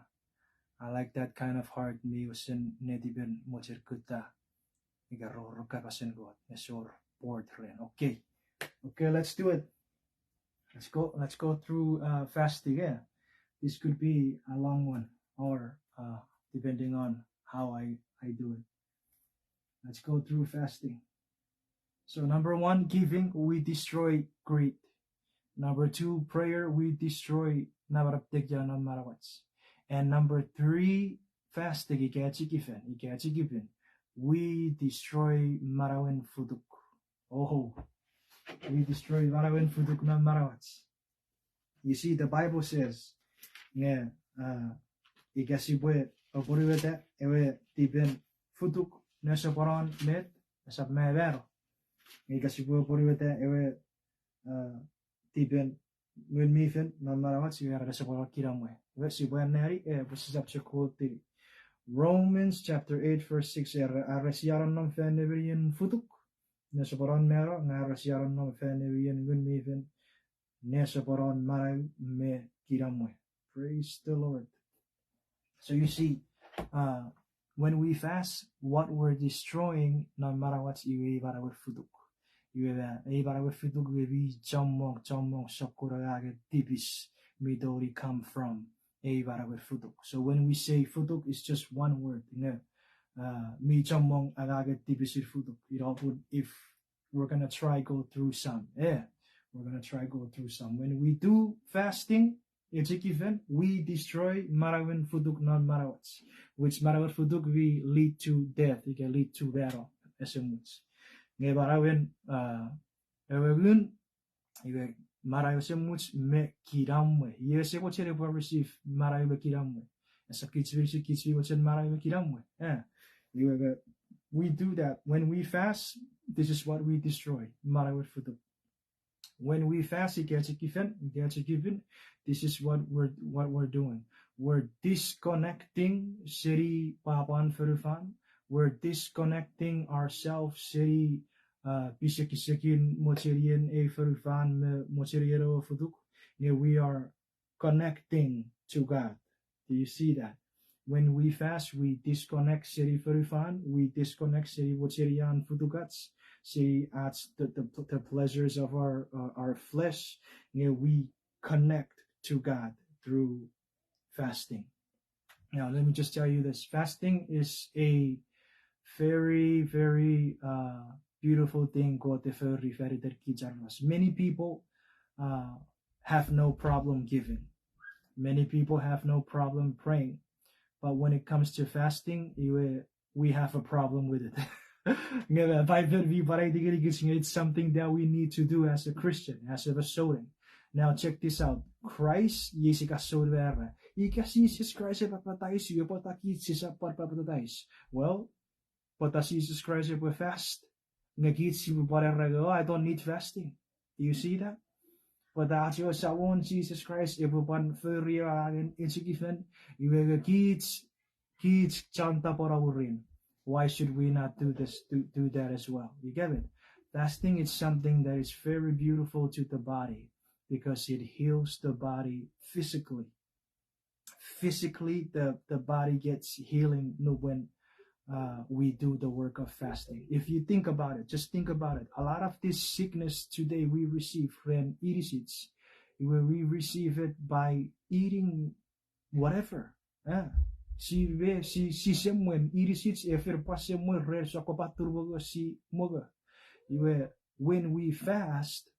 I like that kind of heart mi wesen netipen mochen kutta ika rongorong kapasen Kot, nesor bored ren. Okay. Okay, let's do it. Let's go, let's go through, uh, fasting, yeah. This could be a long one, or, uh, depending on how I, I do it. Let's go through fasting. So number one, giving, we destroy greed. Number two, prayer, we destroy namanam tekia non manauach. And number three, fasting, ika echikifen, ika echikifen, we destroy manauen futuk. Oh, we destroy manauen futuk non manauach. You see, the Bible says, nge, uh, ika sipwe apwonueta ewe tipen futuk nesoponon met, esap me mano. Nge ika sipwe apwonueta ewe, uh, tipen Ngun mi Fel non manauach, iwe nesoponon kinamwe. Iwe sipwe anneani, eh, pwe sisap chok kotini. Romans chapter eight verse six, era, are sia nonnom fan nemenien futuk nesoponon mano, nge are sia nonnom fan nemenien Ngun mi Fel nesoponon manau me kinamwe. Praise the Lord. So you see, uh, when we fast, what we're destroying non manauach iwe ei manauen futuk. Iwe, ei manauen futuk iwe mi chommong, chommong sokkun angangen tipis mi tongeni come from ei manauen futuk. So when we say futuk, it's just one word, you know, uh, mi chommong angangen tipisin futuk. You know, if we're gonna try go through some, yeah, we're gonna try go through some. When we do fasting, echikifen, we destroy manauen futuk non manauach, which manauen futuk will lead to death, it can lead to battle, esemuch. Nge manauen, uh, ewe ngun, iwe manau esemuch me kinamwe. Iwe ese mochen epwe receive manau me kinamwe. Esap kich meinisin, kich mi mochen manau me kinamwe. Eh, iwe, we do that. When we fast, this is what we destroy. Manauen futuk. When we fast, ika echikifen, ika echikifen, this is what we're, what we're doing. We're disconnecting seni pwapwan fonufan. We're disconnecting ourselves seni, uh, pisekisekin mochenien ei fonufan me mochenien ewe futuk. Nge we are connecting to God. Do you see that? When we fast, we disconnect seni fonufan, we disconnect seni mochenian futukach, seni ach the, the, the pleasures of our, uh, our flesh, nge we connect to God through fasting. Now, let me just tell you this. Fasting is a very, very, uh, beautiful thing Kot e fori faniten kich aramas. Many people, uh, have no problem giving. Many people have no problem praying. But when it comes to fasting, iwe we have a problem with it. Nge Bible mi pwan aiti ngenikich nge it's something that we need to do as a Christian, as a souneng. Now check this out. Christ, iei sia kan soun era, ika Jesus Christ e papatais, iwe pwata kich sisap pwan papatais? Well, pwata Jesus Christ epwe fast, nge kich sipwe pwan era, oh, I don't need fasting. Do you see that? Pwata ach ewe Samon Jesus Christ epwe pwan fori ewe angangen echikifen, iwe nge kich, kich chon tapweno mwirin. Why should we not do this, do, do that as well? You get it? Fasting is something that is very beautiful to the body because it heals the body physically. Physically, the, the body gets healing when uh, we do the work of fasting. If you think about it, just think about it. A lot of this sickness today we receive from inisich, where we receive it by eating whatever. Eh, si, we, si, si semwen inisich, efer pwan semwen ren sokkopaten mongo si mongo. Iwe, when we fast,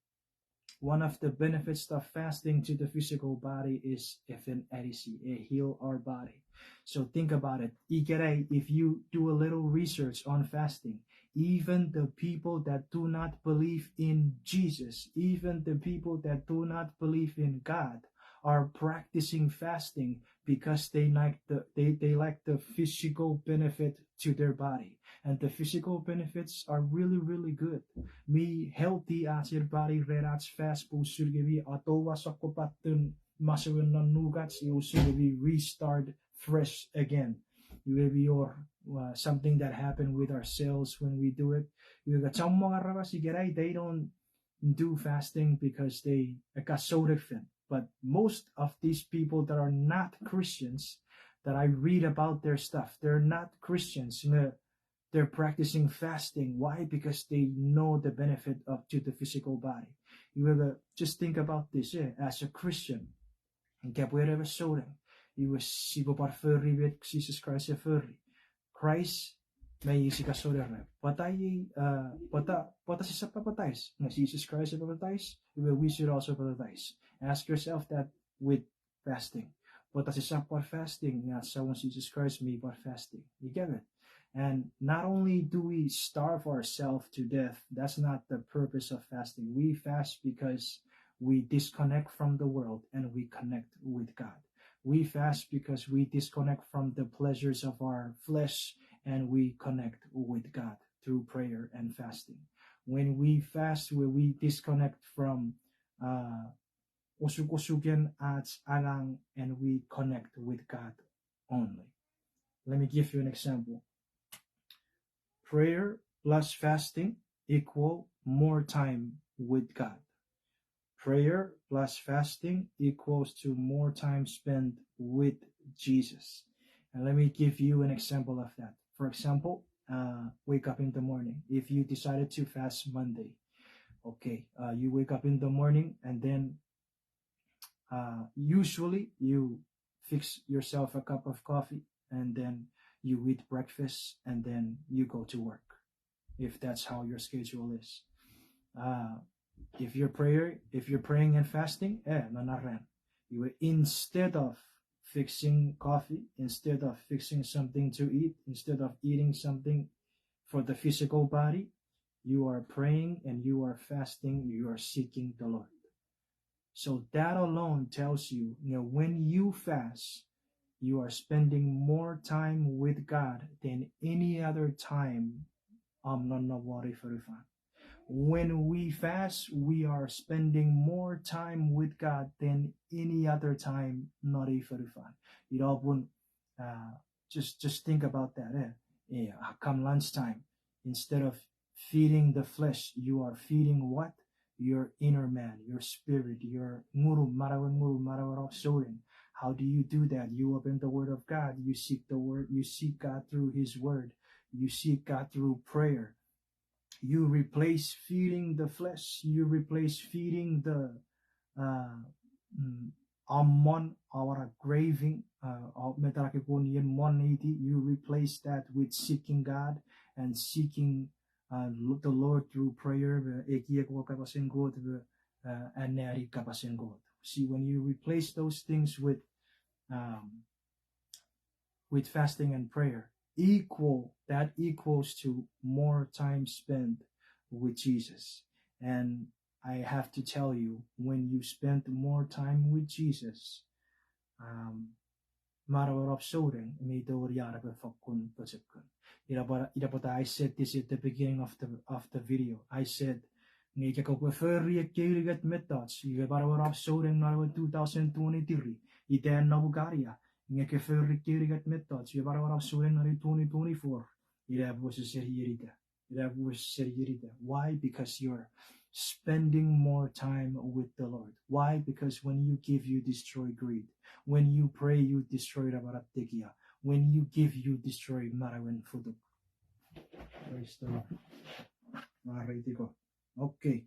one of the benefits of fasting to the physical body is efin anisi, it heal our body. So think about it. Ikenai, if you do a little research on fasting, even the people that do not believe in Jesus, even the people that do not believe in God, are practicing fasting because they like the they, they like the physical benefit to their body. And the physical benefits are really, really good. Mi healthy ach ei body ren ach fast pwe usun nge mi atowa sokkopaten masouen non nukach, iwe usun nge mi restart fresh again. Iwe mi wor uh, something that happened with our cells when we do it. Iwe ka chommong aramas ikenai, they don't do fasting because they got sort of it. But most of these people that are not Christians, that I read about their stuff, they're not Christians. They're practicing fasting. Why? Because they know the benefit of to the physical body. You ever just think about this, eh? As a Christian, kapwe ewe souneng, iwe sipwe pwan fori met Jesus Christ e fori. Christ, me isi ka souneng, pwata, uh, pwata, pwata sisap papatais? Nge Jesus Christ e papatais, iwe we should also papatais. Ask yourself that with fasting. Pwata sisap pwan fasting, nge ach Samon Jesus Christ mi pwan fasting. You get it? And not only do we starve ourselves to death, that's not the purpose of fasting. We fast because we disconnect from the world and we connect with God. We fast because we disconnect from the pleasures of our flesh and we connect with God through prayer and fasting. When we fast, when we disconnect from uh, osukosuken ach angang and we connect with God only. Let me give you an example. Prayer plus fasting equal more time with God. Prayer plus fasting equals to more time spent with Jesus. And let me give you an example of that. For example, uh, wake up in the morning. If you decided to fast Monday, okay, uh, you wake up in the morning and then uh, usually you fix yourself a cup of coffee and then you eat breakfast and then you go to work, if that's how your schedule is. Uh, if you're prayer, if you're praying and fasting, eh, non na ran. You, instead of fixing coffee, instead of fixing something to eat, instead of eating something for the physical body, you are praying and you are fasting, you are seeking the Lord. So that alone tells you, you know, when you fast, you are spending more time with God than any other time om nonnom won fonufan. When we fast, we are spending more time with God than any other time non fonufan. It often, uh, just just think about that. Eh? Yeah, come lunchtime, instead of feeding the flesh, you are feeding what? Your inner man, your spirit, your ngunum, manauen ngunum, manauen souneng. How do you do that? You open the Word of God. You seek the Word. You seek God through His Word. You seek God through prayer. You replace feeding the flesh. You replace feeding the uh, mm, amon, our craving, uh, met ena ke kon ien mon iti, you replace that with seeking God and seeking uh, the Lord through prayer, uh, ekiek won kapasen Kot, uh, anneani kapasen Kot. See, when you replace those things with um, with fasting and prayer, equal, that equals to more time spent with Jesus. And I have to tell you, when you spend more time with Jesus, um, manauen om souneng mi tongeni an epwe fokkun pochokun. Ina pwata, ina pwata I said this at the beginning of the, of the video. I said, nge ika kopwe fori ekkei unungat mettoch, iwe manauen om souneng non ewe two thousand twenty-three, ita en nom ukania, nge ke fori ekkei unungat mettoch, iwe manauen om souneng non twenty twenty-four, ina epwe seseni ita. Ina epwe seseni ita. Why? Because you're spending more time with the Lord. Why? Because when you give, you destroy greed. When you pray, you destroy namanam tekia. When you give, you destroy manauen futuk. Praise the Lord. Mwareiti Kot. Okay.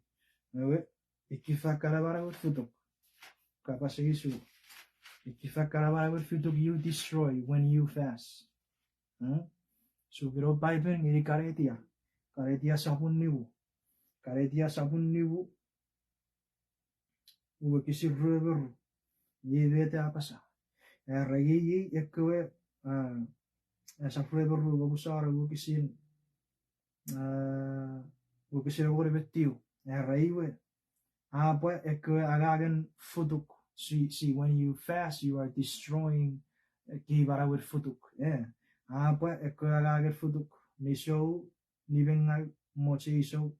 Ewe, ika ifa kana manauen futuk? Kapas eis. Ika ifa kana manauen futuk you destroy when you fast? Hmm? Sukino Paipen ngeni Kaletia. Kaletia sopun nimu. Kaletia sopun nimu, wokisin rue me ru. Iei met a apasa. Era iei, iei ekkewe, ah, esap rue me ru, omusano wokisin, ah, wokisin engon me tiu. Era iwe, a pwa ekkewe angangen futuk. See, see, when you fast, you are destroying, eh, ekkei manauen futuk. Eh, a pwa ekkewe angangen futuk. Nisou, nimengau, mocheisou,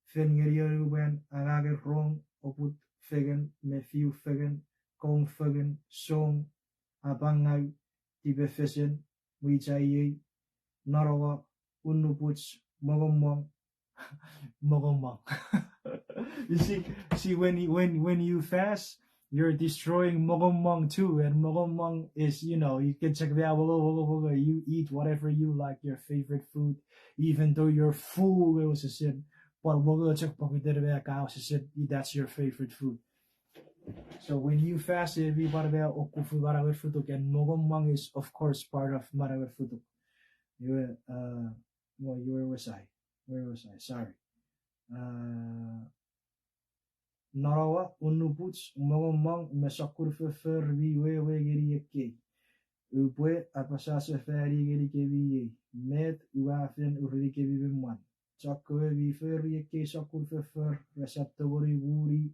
fen ngeni anuwan, angangen rong, oput fengen me fiu fengen, koum fengen, song, apangau, tipefesen, mwichaiei, nanowa, unupuch, mongommong, mongommong. You see, see, when you, when, when you fast, you're destroying mongommong too. And mongommong is, you know, you can check that, mongo, mongo, mongo. You eat whatever you like, your favorite food, even though you're full, it was a sin. But mongo chok pokiten me ka was a sin, that's your favorite food. So when you fast, it be manauen okufu, manauen futuk, and mongommong is, of course, part of manauen futuk. Iwe, uh, well, where was I? Where was I? Sorry. Uh, nanowa, unupuch, mongommong, me sokkun foffor mi wewe ngeni ekkei. Upwe apasa sefani ngenikemi iei, met ua fen urenikemi me mwan. Chokkewe mi fori ekkei sokkun foffor, resap tongeni muni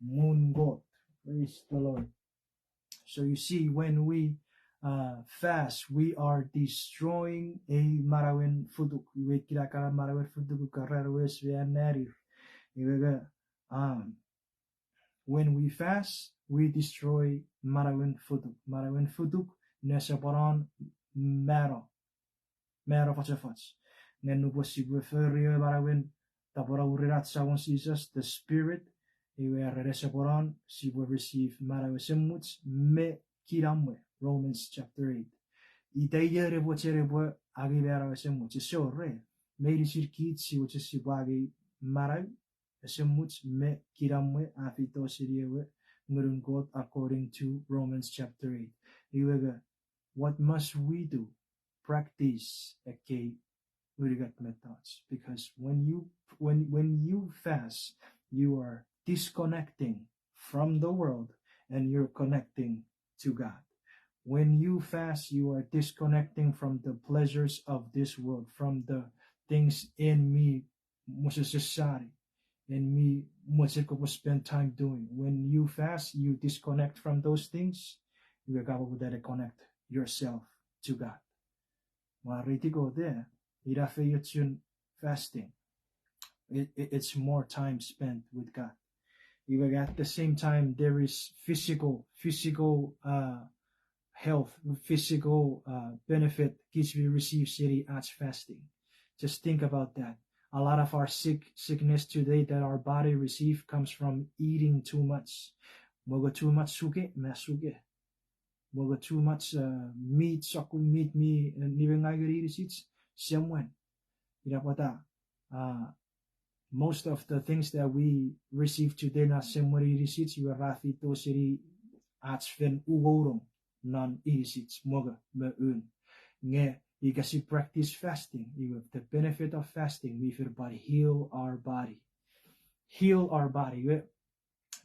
muun Kot. Praise the Lord. So you see, when we, uh, fast, we are destroying a manauen futuk. Iwe ekkana manauen futuk, ika ran wes me ananir. Iwe ka, um, when we fast, we destroy manauen futuk. Manauen futuk nesoponon mano, mano fochofoch. Nge nupwen sipwe fori ewe manauen tapweno mwirin ach Samon Jises, the Spirit, iwe ren nesoponon sipwe receive manau esemuch me kinamwe, Romans chapter eight. Ita ion epwe mochen epwe angei manau esemuch? Ese wor, meinisin kich sia mochen sipwe angei manau esemuch me kinamwe a feito seni ewe Ngunun Kot, according to Romans chapter eight. Iwe ka, what must we do? Practice ekkei unungat mettoch. Because when you, when, when you fast, you are disconnecting from the world and you're connecting to God. When you fast, you are disconnecting from the pleasures of this world, from the things in me mochen sani, and mi mochen kopwe spend time doing. When you fast, you disconnect from those things. Iwe ka poputa ne connect yourself to God. Mwareiti Kot, eh, ina feiochun fasting. It, it, it's more time spent with God. Iwe at the same time, there is physical, physical, uh, health, physical, uh, benefit kich mi receive seni ach fasting. Just think about that. A lot of our sick, sickness today that our body receive comes from eating too much. Mongo too much suke, me suke. Mongo too much, uh, meat, sokkun meat mi, uh, nimengaw ngeni inisich, semwen. Ina pwata, uh, most of the things that we receive today na semwen inisich, iwe ra feito seni ach fen uwouno non inisich, mongo me un. Nge ika si practice fasting, iwe the benefit of fasting, we feel about heal our body. Heal our body. Iwe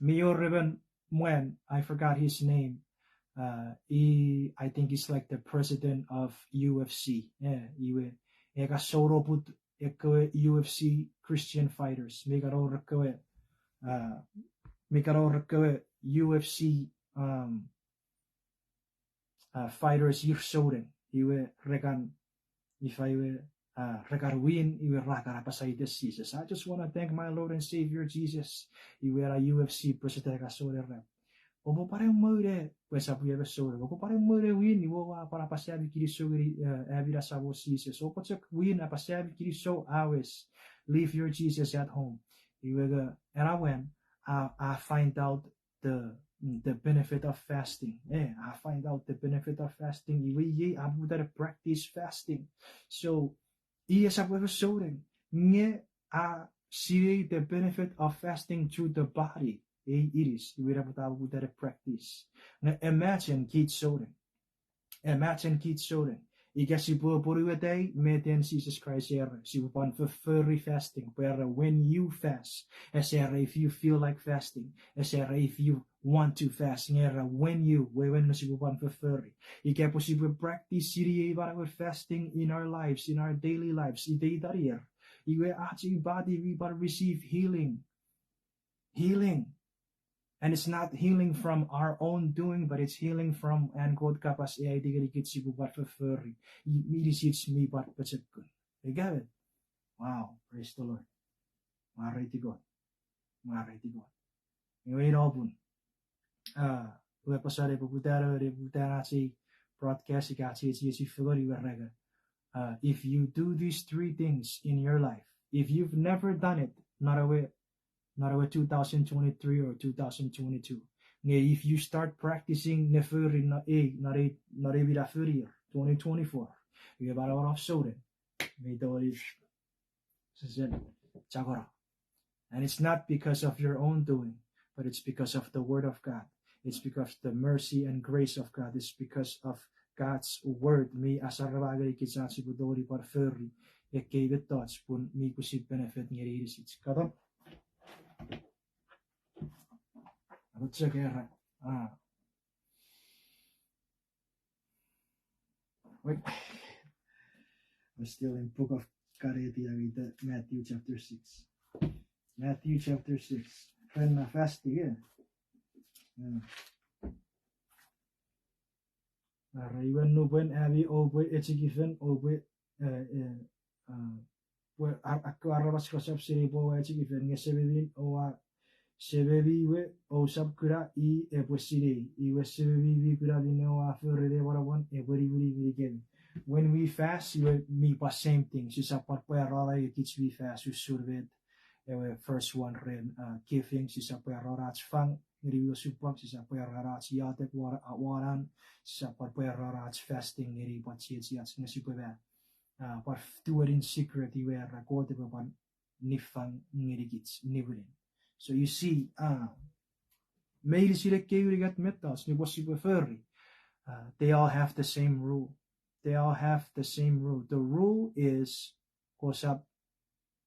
mi wor emon mwan, I forgot his name, Uh, he, I think he's like the president of U F C. Yeah, iwe, e kan sounoput ekkewe U F C Christian fighters. Mi kan wor ekkewe, uh, mi kan wor ekkewe U F C, um, uh, fighters ir souneng. Iwe re kan, ifa iwe, uh, re kan win, iwe ra kan apasa iten Jises. I just want to thank my Lord and Savior Jesus. Iwe ena U F C president e kan souneng ren, oupwe pwan ewe moune, pwe esap win me souneng. Oupwe pwan ewe moune win, iwe oua pwan apasa ami kinisou ngeni, uh, ami na Samon Jises. Oupwe chok win, apasa ami kinisou, a wes. Leave your Jesus at home. Iwe nge ena mwan, I, I find out the, mm, the benefit of fasting. Eh, I find out the benefit of fasting. Iwe iei a poputa ne practice fasting. So, i esap ewe souneng, nge a sinei the benefit of fasting to the body. Ei inis, iwe ina pwata a poputa ne practice. Nge imagine kich souneng. Imagine kich souneng. Ika sipwe apwonueta ei, met an Jises Kraist era, sipwe pwan fofori fasting, pwe era when you fast, ese era if you feel like fasting, ese era if you want to fast, nge era when you, wewen nge sipwe pwan fofori. Ika pwe sipwe practice-ini ei manauen fasting in our lives, in our daily lives, iteitan ier, iwe ach ei body mi pwan receive healing. Healing. And it's not healing from our own doing, but it's healing from an Kot kapas e aiti ngenikich sipwe pwan fofori. I-, inisich mi pwan pochokun. Ika met? Wow, praise the Lord. Mwareiti Kot. Mwareiti Kot. Iwe ina popun, uh, ua apasa ne poputa ne, ne poputa ach ei broadcast ika ach ei chiechi fengen iwe ra kan, uh, if you do these three things in your life, if you've never done it, non ewe, non ewe two thousand twenty-three or two thousand twenty-two. Nge if you start practicing ne fori non ei, non ei, non ei mi na fori ier, twenty twenty-four, iwe manauen om souneng mi tongeni sesen chakora. And it's not because of your own doing, but it's because of the word of God. It's because the mercy and grace of God. It's because of God's word mi asarama ngenikich ach sipwe tongeni pwan fori ekkei mettoch pun mi pwisin benefit ngeni inisich. Katon? Katon chok era. Ah. Wait. I'm still in book of Kaneti, I mean, the Matthew chapter six. Matthew chapter six. Ren na fasting, yeah. Yeah. Are iwe nupwen ami oupwe echikifen oupwe, eh, eh, ah, pwe ar-, akkewe aramas resap sinei pwe oua echikifen, nge Sememi oua, Sememi we ousap kuna i epwe sinei. Iwe Sememi mi kuna minne oua fori ne monomon epwe niwini ngenikemi. When we fast, iwe mi pwan same thing. Sisap pwan pwarano nge kich mi fast usun met ewe first one ren, uh, giving, sisap pwarano ach fang ngeni mi osupwang, sisap pwarano ach iotek won, uh, won an, sisap pwan pwarano ach fasting ngeni pwan chiechiach nge sipwe ma, uh, pwan do it in secret iwe ra Kot epwe pwan niffang ngenikich niwinin. So you see, uh, meinisin ekkei unungat mettoch nupwen sipwe fori, uh, they all have the same rule. They all have the same rule. The rule is kosap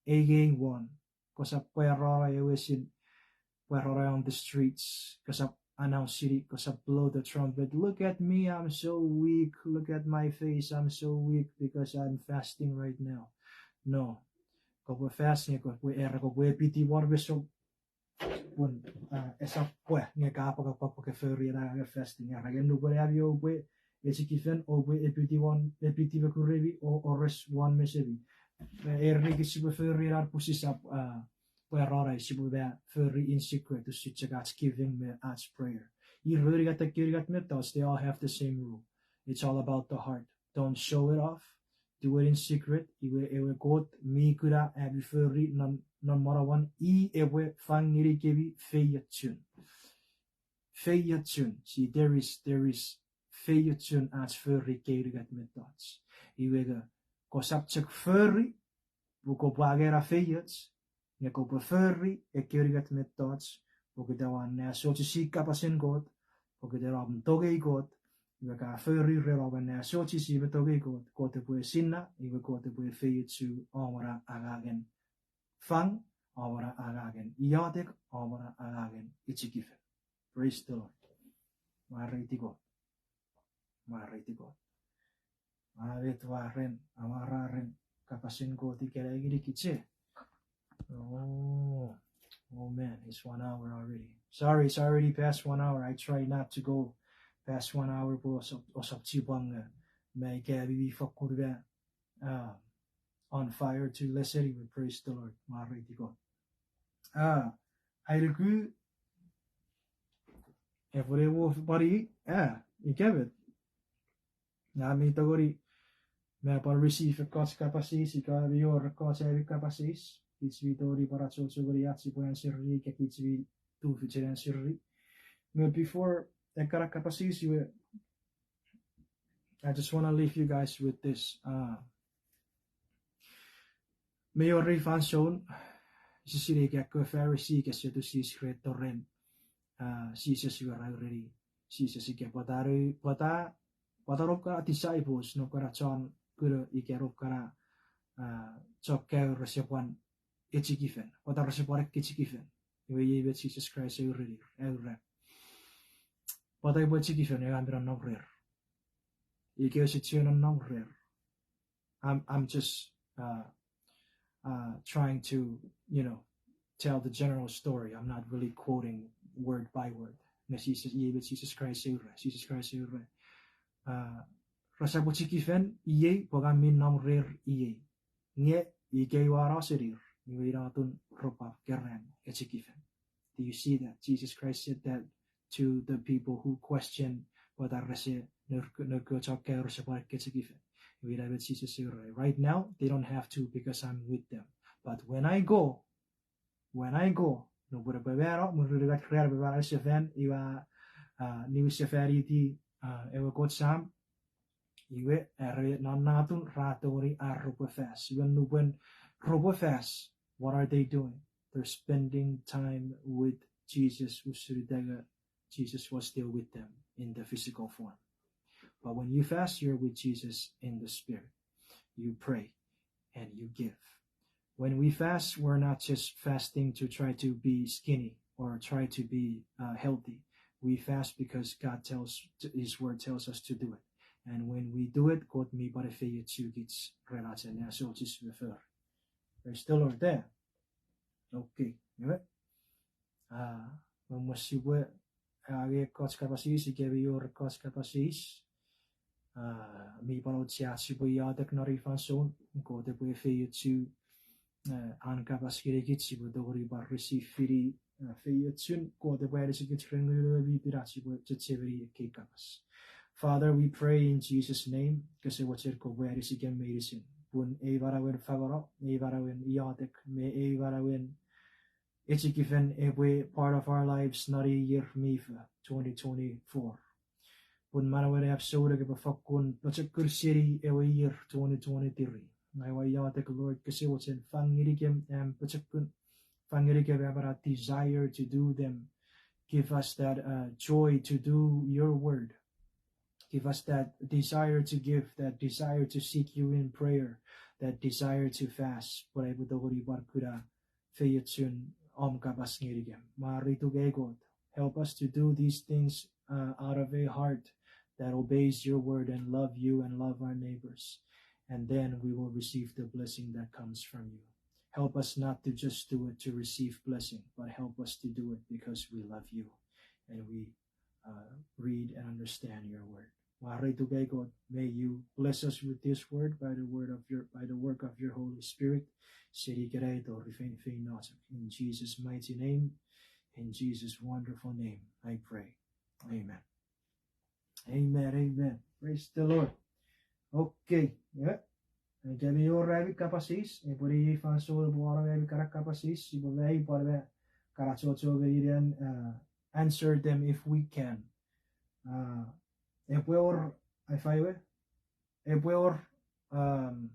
eingei won. Kosap pwarano ewe sin, pwarano on the streets. Kosap announce-ini, kosap blow the trumpet. Look at me, I'm so weak. Look at my face, I'm so weak because I'm fasting right now. No. Kopwe fast nge kopwe era kopwe epiti won mesom pun, ah, esap pwe nge ka pwapwa pwe ke fori ena angangen fasting. Era nge nupwen ami oupwe echikifen oupwe epiti won, epiti mokuremi o ores won mesemi. Eh, era nge sipwe fori ena pun sisap, ah, pwarano, sipwe ma fori in secret, usun chok ach giving me ach prayer. Iwe unungat ekkei unungat mettoch, they all have the same rule. It's all about the heart. Don't show it off. Do it in secret. Iwe ewe Kot mi kuna ami fori non, non manauan, i epwe fang ngenikemi feiochun. Feiochun. See, there is, there is feiochun ach fori ekkei unungat mettoch. Iwe nge, kosap chok fori pun kopwe angei ena feioch, nge kopwe fori ekkei unungat mettoch pokiten oua anneasochisi kapasen Kot, pokiten oua tongei Kot. Iwe ka fori ren oua anneasochisi me tongei Kot, Kot epwe esinna, iwe Kot epwe efeiochu om na angangen fang, om na angangen iotek, om na angangen echikifen. Praise the Lord. Mwareiti Kot. Mwareiti Kot. A met ua ren, amwararen kapasen Kot ikenai ngeni kich. Oh, oh man, it's one hour already. Sorry, it's already past one hour. I try not to go past one hour pwe osap, osap chipwang, uh, me ika mi fokkun me, uh, on fire to listen, we praise the Lord. Mwareiti Kot. Ah, ai nuku, epwe ne wo pwari, ah, ika met. Ngang mi tongeni, me pwan receive ekkoch kapas eis, ika mi wor ekkoch ami kapas eis, kich mi tongeni pwan achocho ngeni ach sipwe answer-ni ika kich mi tufichin answer-ni. Me before ekkana kapas eis iwe, I just wanna leave you guys with this. Uh, mi wor ei fansoun, sisini ika ekkewe Farisi ika Setusis re to ren, uh, Jises iwe ra ureni Jises ika pwata, pwata, pwata noum kana disciples, noum kana chon kuno ika noum kana, uh, chon kaeo rese pwan echikifen, pwata rese pwan ekkechikifen. Iwe iei met Jises Kraist a urenir, a ura, pwata upwe echikifen, ewe a mi nonnom rer. Ika use chiwen nonnom rer. I'm, I'm just, uh, uh, trying to, you know, tell the general story. I'm not really quoting word by word. Nge Jises, iei met Jises Kraist a ura, Jises Kraist a ura, uh, resap echikifen iei pwe ngang mi nom rer iei. Nge ikei ua no senir, iwe ina atun repwe keran echikifen. Do you see that? Jesus Christ said that to the people who question pwata rese, noum kana chon kaeo rese pwan ekkechikifen. Iwe ina met Jises a ura, right now, they don't have to because I'm with them. But when I go, when I go, nupwen upwe mano, mwirin unungat ran upwe manausefan, iwe, uh, niwinsefaniti, uh, ewe Kot Sam, iwe, are non natun ra tongeni ar repwe fast. Iwe nupwen repwe fast, what are they doing? They're spending time with Jesus, usun ita nge Jesus was still with them in the physical form. But when you fast, you're with Jesus in the spirit. You pray and you give. When we fast, we're not just fasting to try to be skinny or try to be, uh, healthy. We fast because God tells, His word tells us to do it. And when we do it, Kot mi pwan efeiochukich ren ach anneasochis me fori. Praise the Lord there. Okay. Iwe, uh, me mwen sipwe, uh, angei ekkoch kapas eis, ika mi wor ekkoch kapas eis, uh, mi pwan och ach sipwe iotek non ei fansoun, Kot epwe efeiochu, uh, an kapas ngenikich, sipwe tongeni pwan receive-ini, uh, feiochun Kot epwe anisikich ren Ngunun ewe mi pin ach sipwe chechemeni ekkei kapas. Father, we pray in Jesus' name, kose mochen kopwe anisikem meinisin. Pun ei manauen fangeno, ei manauen iotek, me ei manauen echikifen epwe part of our lives non ei ier mi fo, twenty twenty-four. Pun manauem ap souneng epwe fokkun pochokun seni ewe ier twenty twenty-three. Ngang ua iotek, Lord, kose mochen fang ngenikem am pochokun, fang ngenikem am ena desire to do them. Give us that, uh, joy to do your word. Give us that desire to give, that desire to seek you in prayer, that desire to fast. Pwe aipwe tongeni pwan kuna feiochun om kapas ngenikem. Mwareituk ei Kot. Help us to do these things, uh, out of a heart that obeys your word and love you and love our neighbors. And then we will receive the blessing that comes from you. Help us not to just do it to receive blessing, but help us to do it because we love you and we, uh, read and understand your word. Mwareituk ei Kot, may you bless us with this word by the word of your, by the work of your Holy Spirit. Seni ikenai tori feinfeino chok. In Jesus' mighty name, in Jesus' wonderful name, I pray. Amen. Amen, amen. Praise the Lord. Okay, yeah. Ika mi wor ami kapas eis, epwe iei fansoun epwe wor ami kana kapas eis, sipwe mai pwan me kana chocho ngeni an, uh, answer them if we can. Uh, epwe wor, ifa ewe, epwe wor, um,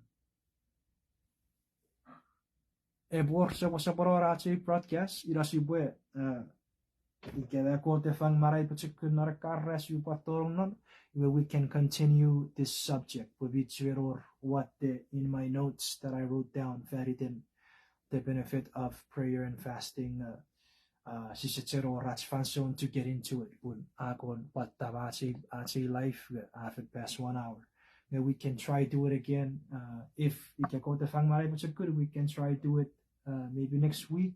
epwe wor soposoponon ach ei broadcast, ina sipwe, uh, ika Kot e fang manau pochokun non ekkana sipwe pwan tonong non, iwe we can continue this subject. Pwe mi chuen wor watte in my notes that I wrote down faniten the benefit of prayer and fasting, uh, uh, sise cheno rach fansoun to get into it. Pun a kon pwan tam ach ei, ach ei live, uh, for the past one hour. Then we can try do it again, uh, if ika Kot e fang manau pochokun, we can try do it, uh, maybe next week.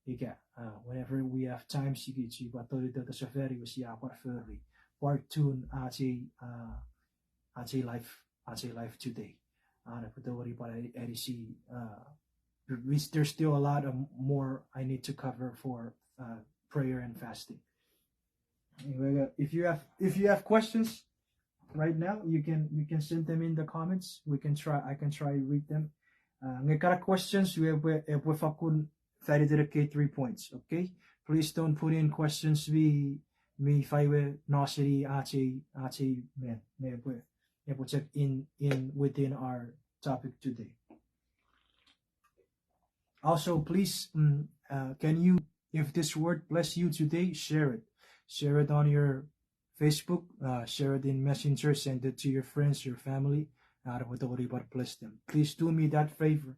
Ika, uh, whenever we have time, siki chi pwan tonu to safari, we si a pwan fori part two ach ei, uh, ach ei live, ach ei live today. Uh, pwe tongeni pwan ani, ani si, uh, there's still a lot of more I need to cover for, uh, prayer and fasting. Anyway, uh, if you have, if you have questions right now, you can, you can send them in the comments. We can try, I can try read them. Uh, nge kana questions, we, we, we fakkun faniten ekkei three points, okay? Please don't put in questions mi, mi fai we no seni ach ei, ach ei men. Nge pwe, nge pwe chok in, in within our topic today. Also, please, mm, uh, can you, if this word bless you today, share it. Share it on your Facebook, uh, share it in Messenger, send it to your friends, your family. Ar pwe tongeni pwan bless them. Please do me that favor.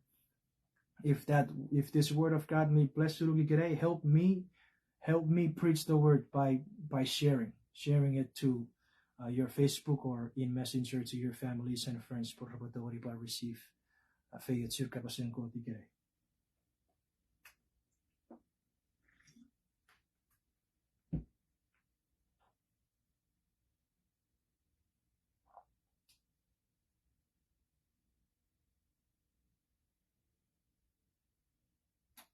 If that, if this word of God may bless you, help me, help me preach the word by, by sharing, sharing it to, uh, your Facebook or in Messenger to your families and friends, pwe repwe tongeni pwan receive, uh, feiochun kapasen Kot ikenai.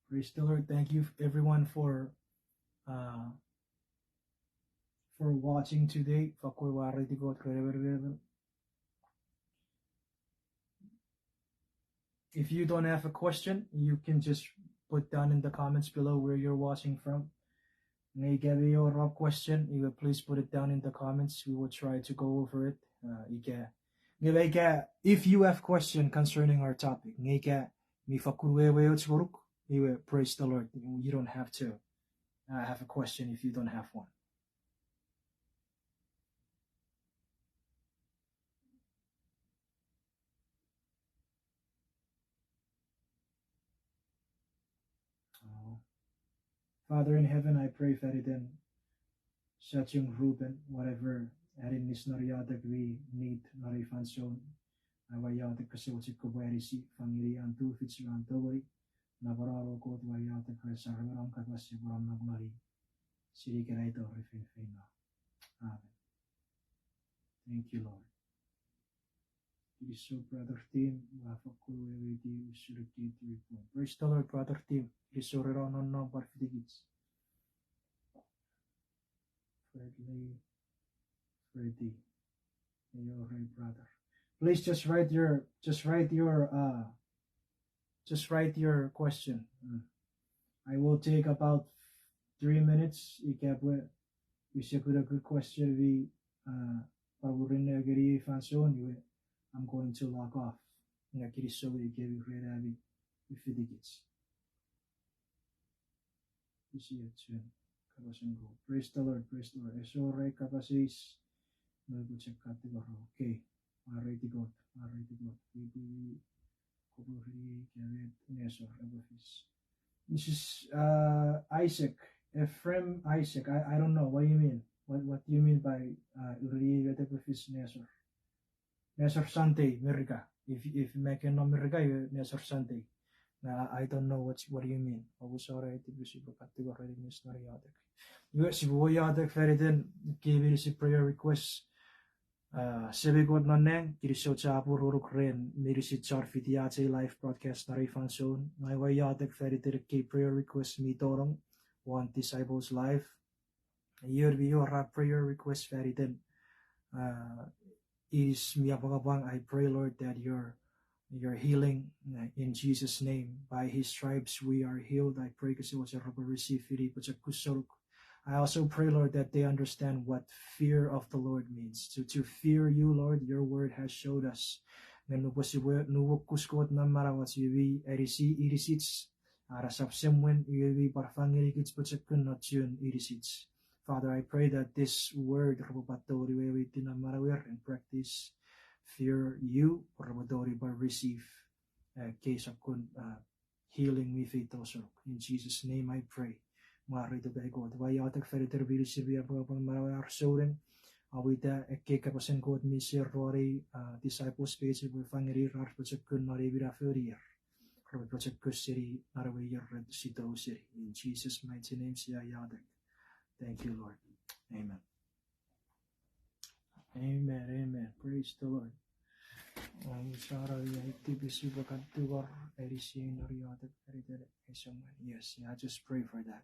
Praise the Lord. Thank you everyone for, uh, for watching today. Fakkun mwareiti Kot ren emon me emon. If you don't have a question, you can just put down in the comments below where you're watching from. Nge ika mi wor om question, iwe please put it down in the comments. We will try to go over it. Uh, ika, nge ika, if you have question concerning our topic, nge ika mi fakkun wewe och ngonuk, iwe praise the Lord. You don't have to, uh, have a question if you don't have one. Oh. Father in heaven, I pray faniten Sachung Ruben, whatever aninnis non iotek we need non ei fansoun. Ai ua iotek kose mochen kopwe anisi fangeni an tufich me an tongeni. Napanapen Kot, ua iotek ren saramen om kapas epwe nonnom non i seni ikenai tori feinfeino. Amen. Thank you, Lord. Kinisou, Brother Tim, ua fakkun weweiti usun ekkei three point. Praise the Lord, Brother Tim. Kinisou ren om nonnom pwan fitikich. Fredly, Freddy. You're right, brother. Please just write your, just write your, uh, just write your question. Mm. I will take about three minutes. Ika pwe use kuna good question mi, uh, pwan murinno ngeni ei fansoun, iwe I'm going to log off. Nge kinisou ngenikemi ren ami fitikich. Isi achun kapasen Kot. Praise the Lord, praise the Lord. Ese wor ai kapas eis, nge upwe chok katikoro. Okay. Mwareiti Kot, mwareiti Kot. Ipwe kopwe ureni ei kamet nesor epwe fis. This is, uh, Isaac, Ephraim Isaac. I, I don't know. What do you mean? What, what do you mean by, uh, ureni ei met epwe fis nesor? Nesor Sunday, Merika. If, if me kan nom Merika, iwe nesor Sunday. Nge I don't know what, what do you mean. Oupwe sora eti pisi pwe katikoro ren English non iotek. Iwe sipwe iotek faniten ekkei meinisin prayer request. Uh, Semei Kot non nang, kinisou chapur ngonuk ren meinisin chon fiti ach ei live broadcast non ei fansoun. Ngang ua iotek faniten ekkei prayer request mi tonong won Disciples Live. Ion mi wor ar prayer request faniten, uh, is mi apwangapwang, I pray, Lord, that your, your healing, uh, in Jesus' name. By his stripes we are healed. I pray kese mochen repwe receive fini pochokun sonuk. I also pray, Lord, that they understand what fear of the Lord means. To, to fear you, Lord, your word has showed us. Nge nupwen sipwe nuokus Kot non manauach, iwe mi anisi inisich, are sap semwen, iwe mi pwan fangenikich pochokun non chun inisich. Father, I pray that this word repwe pwan tongeni weweiti non manauer and practice fear you, repwe tongeni pwan receive, uh, ekkei sokkun, uh, healing mi feito sonuk. In Jesus' name I pray. Mwareiti pwe Kot, ua iotek fan iten meinisin mi apwangapwang manauen ar souneng, a uta ekkei kapasen Kot mi share won ei, uh, disciples page pwe fangeni ar pochokun non ei minafo ier. Repwe pochokun seni non ewe ier re sitou seni. In Jesus' mighty name sia iotek. Thank you, Lord. Amen. Amen, amen. Praise the Lord. Um, sorry, I tipis sipwe kan tungor anisi non iotek, aniten ei souneng. Yes, yeah, just pray for that.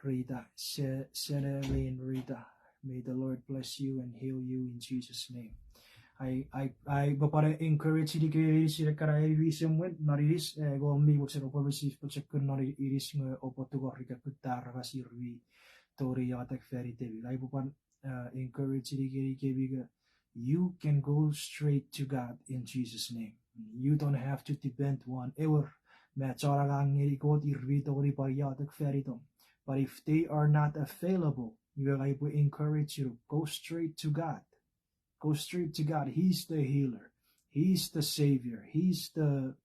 Rita, se-, sene lein Rita. May the Lord bless you and heal you in Jesus' name. I, I, I, pwe pwan encourage-ini kemi meinisin ekkana ami mi semwen non inis, eh, nge mi mochen oupwe receive pochokun non i-, inis nge oupwe tungor ika kutta aramas ir mi tongeni iotek fan itemi. Ai pwe pwan, uh, encourage-ini kemi, kemi ika you can go straight to God in Jesus' name. You don't have to depend on ewer me chon angang ngeni Kot ir mi tongeni pwan iotek fan itom. But if they are not available, iwe ngang upwe encourage you, go straight to God. Go straight to God. He's the healer. He's the savior. He's the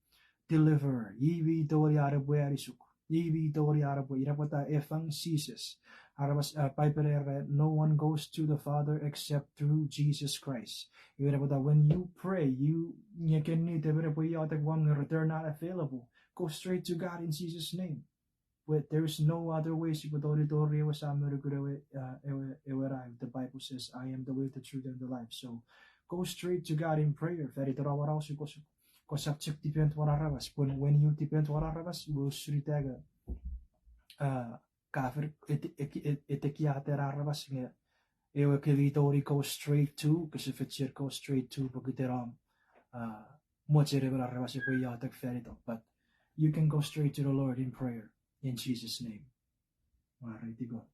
deliverer. I mi tongeni an epwe anisuk. I mi tongeni an epwe, ina pwata e fang Jises. Aramas, uh, Paipen era, no one goes to the Father except through Jesus Christ. Iwe ina pwata when you pray, you, nge ken nit emon epwe iotek won nge they're not available, go straight to God in Jesus' name. But there is no other way sipwe tongeni tori ewe sa monukun ewe, uh, ewe, ewe nau. The Bible says, I am the way, the truth, and the life. So go straight to God in prayer. Fan iten om manau osukosuk. Kosap chok depend won aramas. Pun when you depend won aramas, iwe usun ita nge, uh, ka fen et-, et-, et-, etekiaten aramas nge ewe kemi tongeni go straight to, kese fen chok go straight to pokiten om, uh, mochen emon aramas epwe iotek fan itom. But you can go straight to the Lord in prayer in Jesus' name. Mwareiti Kot.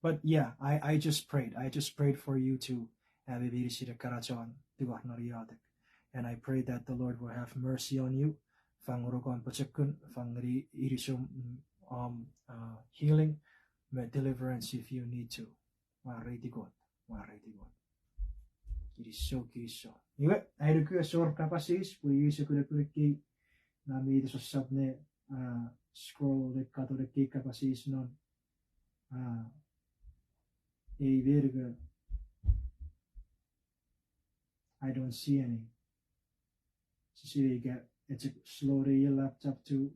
But yeah, I, I just prayed. I just prayed for you to have a meinisin ekkana chon tungor non iotek. And I pray that the Lord will have mercy on you. Fangonuk om pochokun, fangeni inisum, mm, om, uh, healing me deliverance if you need to. Mwareiti Kot, mwareiti Kot. Kinisou, kinisou. Iwe, ai nuku ese wor kapas eis, pwe iei ese kuna kunekei, na mi ita sosap ne, uh, scroll ne katon ekkei kapas eis non, uh, ei verika. I don't see any. Sise ika, ese slow the laptop to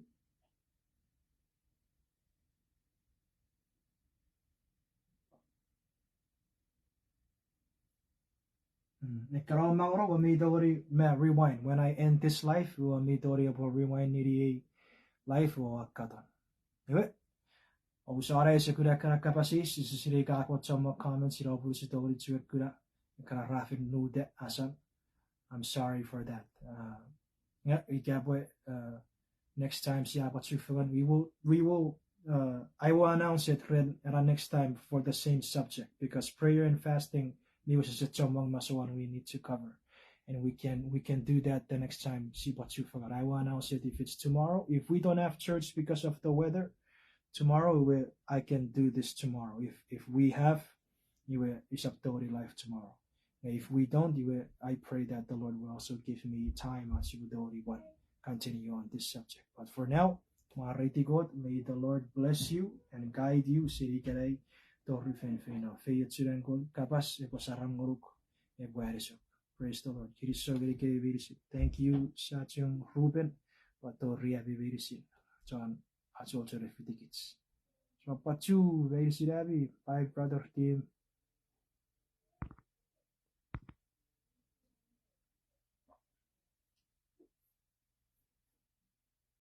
Mm, ekkana om mangono, ua mi tongeni, ma rewind. When I end this live, ua mi tongeni upwe rewind-ini ei live o akkaton. Iwe, ousona ese kuna ekkana kapas eis, sise sinei ika a kon chommong comments, ina pun use tongeni chuen kuna ekkana ra fen nuta asan. I'm sorry for that. Uh, yeah, ika pwe, uh, next time sia pwan chufengen, we will, we will, uh, I will announce it ren ena next time for the same subject, because prayer and fasting, mi wesewesen chommong masoan we need to cover. And we can, we can do that the next time si pwan chufengen. I will announce it if it's tomorrow. If we don't have church because of the weather, tomorrow, we, I can do this tomorrow. If, if we have, iwe, isap tongeni live tomorrow. If we don't, iwe, I pray that the Lord will also give me time ach sipwe tongeni pwan continue on this subject. But for now, mwareiti Kot, may the Lord bless you and guide you seni ikenai tori feinfeino. Feiochun an Kot kapas epwe saram ngonuk, epwe anisuk. Praise the Lord. Kinisou ngenikemi meinisin. Thank you, Sachung Ruben, pwan tori ami meinisin chon achocho ne fitikich. So, pwan chu meinisin ami, bye, Brother Tim.